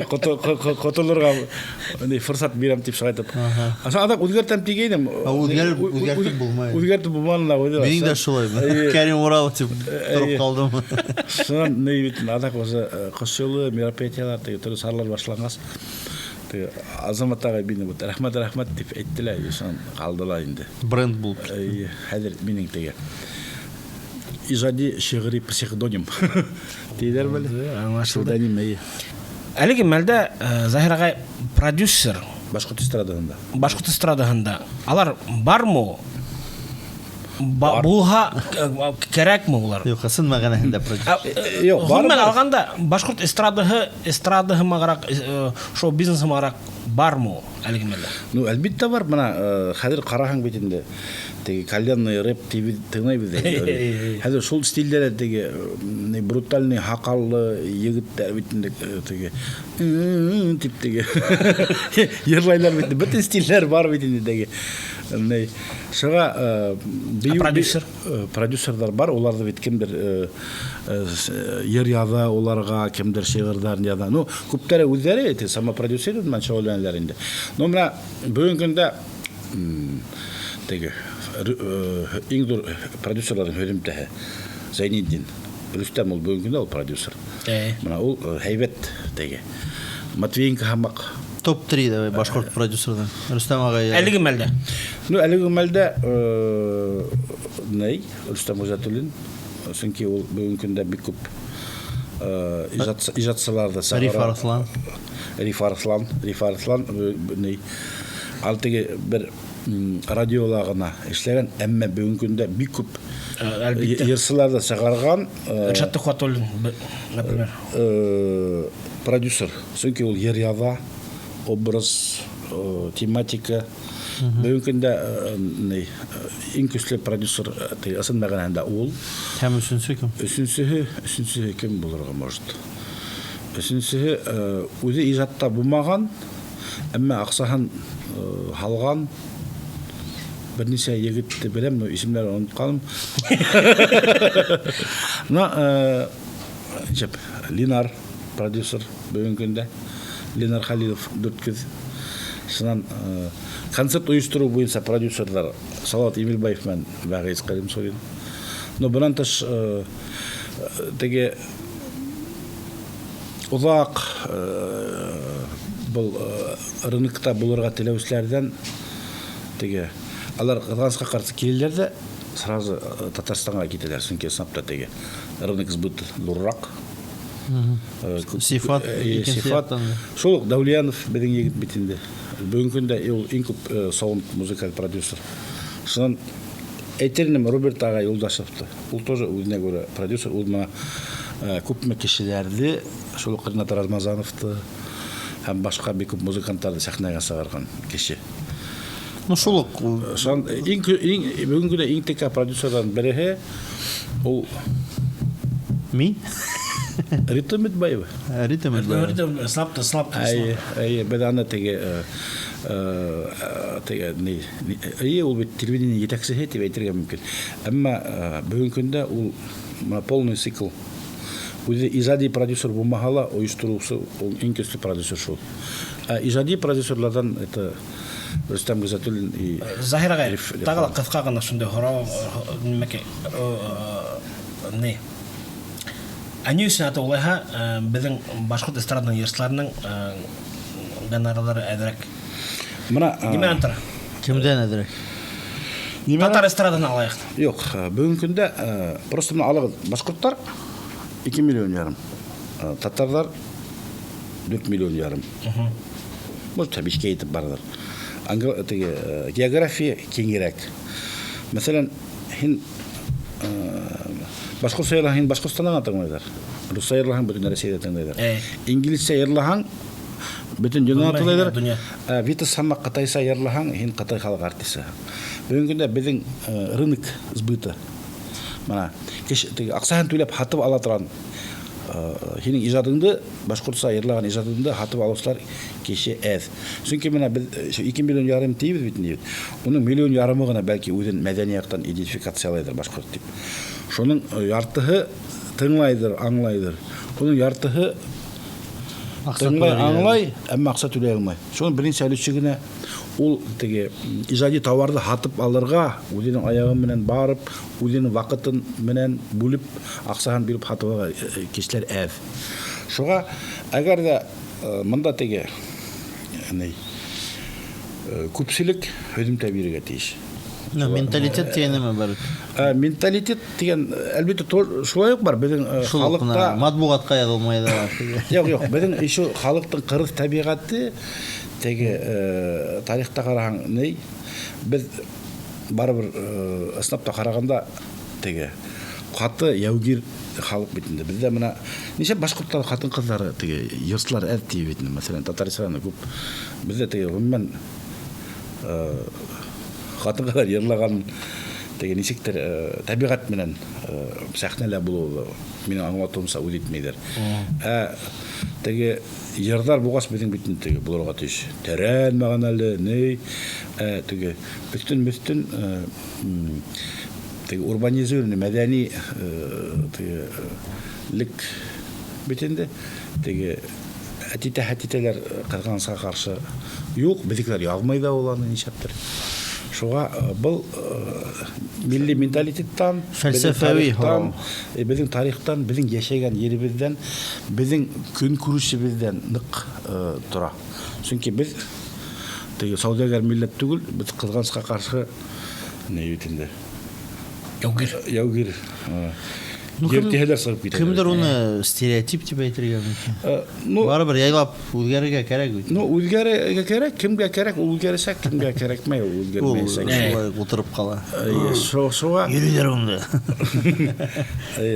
ҡотолорға форсат бирәм тип шулай итеп. Аҙаҡ үҙгәртәм тигәйнем. Үҙгәртеп булмай. Үҙгәртеп булманы ла ҡуйҙы. Минең дә шулай. Кәрим Уралов тип тороп ҡалдым. Шунан ни бит аҙаҡ уже ҡыш йылы мероприятиялар теге төрлө саралар башланғас, теге Азамат ағай мине вот рәхмәт рәхмәт тип әйтте лә, шунан ҡалды ла инде. Бренд булып. Хәҙер минең теге ижади шиғри псевдоним тейҙәр беле. Аңлашылды. Псевдоним, эйе. Әлеге мәлдә Заһир ағай продюсер Башҡорт эстрадаһында. Башҡорт эстрадаһында. Алар бармы? Булһа кәрәкме улар? Юҡ, ысын мәғәнәһендә продюсер. Юҡ, бар. Ғөмүмән алғанда башҡорт эстрадаһы мағыраҡ, шоу бизнесы мағыраҡ бармы әлеге мәлдә? Ну, әлбиттә бар. Бына хәҙер ҡараһаң бит инде теге кальянный рэп тип тыңлайбыҙ инде. Хәҙер шул стилдә лә теге брутальный һаҡаллы егеттәр бит инде теге тип теге йырлайлар бит. Бөтөн стилләр бар бит инде теге. Шуға продюсер? Продюсерҙар бар, уларҙы бит кемдер йыр яҙа, уларға кемдер шиғырҙарын яҙа. Ну, күптәре үҙҙәре әйтә, самопродюсер менән шөғөлләнәләр инде. Ну, бына бөгөнгө көндә теге иң ҙур продюсерҙарҙың һөҙөмтәһе Зәйнетдин Рөстәм, ул бөгөнгө көндә ул продюсер. Бына ул һәйбәт теге Матвиенко һамаҡ. Топ-3 давай башҡорт продюсерҙан. Рөстәм ағай. Әлеге мәлдә. Ну, әлеге мәлдә ней, Рөстәм Ғизәтуллин, сөнки ул бөгөнгө көндә бик күп ижадсыларҙы сығара. Риф Арыҫлан. Риф Арыҫлан, Риф Арыҫлан, ней, ал теге бер радиола ғына эшләгән, әммә бөгөнгө көндә бик күп Әлбиттә. йырсыларҙы сығарған, Ришат Тухватуллин, например. Продюсер, сөнки ул йыр яҙа, образ, тематика. Бөгөнгө көндә ни, иң көслө продюсер, теге ысын мәғәнәһендә ул. Һәм өсөнсө кем? Өсөнсөһө кем булырға может? Өсөнсөһө үҙе ижадта булмаған, әммә аҡсаһын һалған бер нисә егетте беләм, но исемдәрен онотҡаным. Но нисәп, Линар продюсер бөгөнгө көндә. Ленар Халилов Дүрткүҙ. Шунан концерт ойоштороу буйынса продюсерҙар Салават Емелбаев менән Вәғиз Ҡәлимсурин. Но бынан тыш теге оҙаҡ был рынокта булырға теләүселәрҙән теге алар ҡыҙғанысҡа ҡаршы киләләр ҙә сразу Татарстанға китәләр, сөнки ысынлап та теге рынок сбыт ҙурыраҡ. Сифат, икенсе Сифат. яҡтан. Шул уҡ Дәүлиянов беҙҙең егет бит инде. Бөгөнгө көндә ул иң күп саунд музыкаль продюсер. Шунан әйтер инем Роберт ағай Юлдашевты. Ул тоже үҙенә күрә продюсер. Ул бына күпме кешеләрҙе, шул уҡ Ринат Рамазановты һәм башҡа бик күп музыканттарҙы сәхнәгә сығарған кеше. Ну, шул уҡ ул. Шунан бөгөнгө көндә иң текә продюсерҙарҙың береһе ул Мин? Рита Өмөтбаева. Рита Өмөтбаева. Рита Өмөтбаева, слаб-то, слаб-то, Әйе, слаб-то. әйе, беҙ аны теге, ни, ни, әйе, ул бит телевидение етәксеһе тип әйтергә мөмкин. Әммә бөгөнгө көндә ул мына полный цикл. Үҙе ижади продюсер булмаһа ла, ойоштороусы ул иң көслө продюсер шул. Ә ижади продюсерларҙан это Рөстәм Ғизәтуллин и Заһир ағай, Риф, Риф. тағы ла ҡыҫҡа ғына шундай һорау, нимәкәй, ни? Ә ни өсөн ата улайһа, беҙҙең башҡорт эстраданың йырсыларының гонорарлары әҙерәк? Мына, Нимәнән тора? Кемдән әҙерәк? Татар эстрадаһын алайыҡ. Юҡ, бөгөнгө көндә просто менә алығыҙ, башҡорттар 2 миллион ярым, татарҙар 4 миллион ярым. Может, бишкә етеп барҙыр. Теге география киңерәк. Мәҫәлән, һин башҡортса йырлаһаң, һин Башҡортостанда ғына тыңлайҙар. Русса йырлаһаң, бөтөн Рәсәйҙә тыңлайҙар. Инглизсә йырлаһаң, бөтөн донъяла тыңлайҙар. Витас һамаҡ ҡытайса йырлаһаң, һин ҡытай халыҡ артисы. Бөгөнгө көндә беҙҙең рынок сбыта. Мына кеше аҡсаһын түләп һатып ала торған һинең ижадыңды, башҡортса йырлаған ижадыңды һатып алыусылар кеше әҙ. Сөнки мына беҙ 2 миллион ярым тейбеҙ бит инде. Уның миллион ярымы ғына бәлки үҙен мәҙәни яҡтан идентификациялайҙыр башҡорт тип. Шуның яртыһы тыңлайҙыр, аңлайҙыр. Уның яртыһы тыңлай, аңлай, әммә аҡса түләй алмай. Шуның беренсе өлөшө генә ул теге ижади тауарҙы һатып алырға үҙенең аяғы менән барып, үҙенең ваҡытын менән бүлеп, аҡсаһын биреп һатып алырға кешеләр әҙ. Шуға әгәр ҙә мында теге күпселек һөҙөмтә бирергә тейеш. Менталитет тигән нәмә бар? Менталитет тигән, әлбиттә, шулай уҡ бар. Беҙҙең халыҡта матбуғатҡа яҙылмай ҙа. Юҡ, юҡ, беҙҙең еще халыҡтың ҡырыҫ тәбиғәте теге тарихта ҡараһаң, ни, беҙ барыбер ысынлап та ҡарағанда теге ҡаты яугир халыҡ бит инде. Беҙҙә мына нисә башҡорттар ҡатын-ҡыҙҙары теге йырсылар әҙ тип бит инде, мәҫәлән, Татарстанда күп. Беҙҙә теге ғөмүмән ҡатын-ҡыҙҙар йырлаған теге нисектер тәбиғәт менән сәхнәлә булыуы минең аңлатыуымса үҙ итмәйҙәр. Ә теге йырҙар булғас беҙҙең бит инде теге булырға тейеш. Тәрән мәғәнәле, ни, теге бөтөн-бөтөн теге урбанизированный мәҙәни теге лек бит инде теге әтитә-хәтитәләр ҡыҙғанысҡа ҡаршы юҡ, беҙҙекеләр яҙмай ҙа уларны нишләптер. Шуға был милли менталитеттан, фәлсәфәви беҙҙең тарихтан, беҙҙең йәшәгән еребеҙҙән, беҙҙең көнкүрешебеҙҙән ныҡ тора. Сөнки беҙ теге сауҙагәр милләт түгел, беҙ ҡыҙғанысҡа ҡаршы ни бит инде. Яугир. Яугир. Ертеһеләр сығып китә. Кемдер уны стереотип тип әйтергә мөмкин. Барыбер яйлап үҙгәрергә кәрәк бит. Ну, үҙгәрергә кәрәк, кемгә кәрәк, ул үҙгәрәсәк, кемгә кәрәкмәй, ул үҙгәрмәйәсәк. Шулай ултырып ҡала. Шуға йөрөйҙәр унда.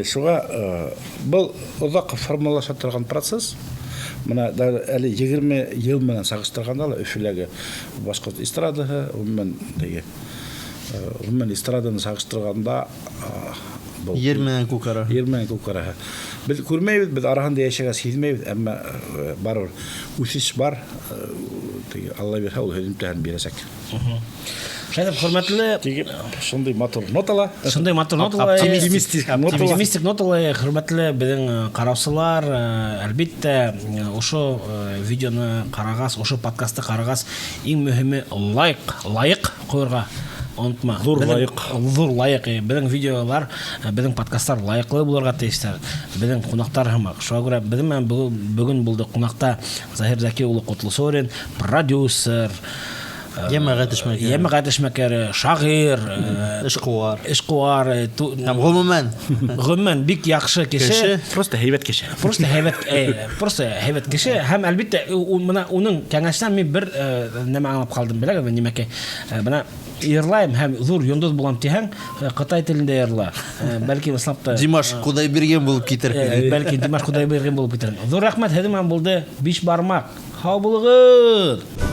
Шуға был оҙаҡ формалаша торған процесс. Мына әле 20 йыл менән сағыштырғанда ла Өфөләге башҡорт эстрадаһы, ғөмүмән теге, ғөмүмән эстраданы сағыштырғанда был Ер менән күк араһы. Ер менән күк араһы. Беҙ күрмәйбеҙ, беҙ араһында йәшәгәс һиҙмәйбеҙ, әммә барыбер үҫеш бар. Теге Алла бирһә, ул һөҙөмтәһен бирәсәк. Шулай итеп, хөрмәтле Теге шундай матур нотала. Шундай матур нотала. Оптимистик нотала. Оптимистик нотала, хөрмәтле беҙҙең ҡараусылар, әлбиттә, ошо видеоны ҡарағас, ошо подкастты ҡарағас, иң мөһиме лайк ҡуйырға онотма. Ҙур лайыҡ. Ҙур лайыҡ. Беҙҙең видеолар, беҙҙең подкасттар лайыҡлы булырға тейештәр. Беҙҙең ҡунаҡтар һымаҡ. Шуға күрә беҙҙең менән бөгөн булды ҡунаҡта Заһир Зәки улы Ҡотлосорин, продюсер, Йәмәғәт эшмәкәре. Йәмәғәт эшмәкәре, шағир, эшҡыуар. Эшҡыуар, Һәм ғөмүмән. Ғөмүмән бик яҡшы кеше. Кеше. Просто һәйбәт кеше. Просто һәйбәт кеше. Һәм әлбиттә, мына уның кәңәшенән мин бер нәмә аңлап ҡалдым, беләгеҙме, нимәкәй? Бына йырлайым һәм ҙур йондоҙ булам тиһәң, ҡытай телендә йырла. Бәлки ысынлап та, Димаш Ҡоҙайбирген булып китер. Бәлки Димаш Ҡоҙайбирген булып китер. Ҙур рәхмәт, һеҙҙең менән булды Биш бармаҡ. Һау булығыҙ.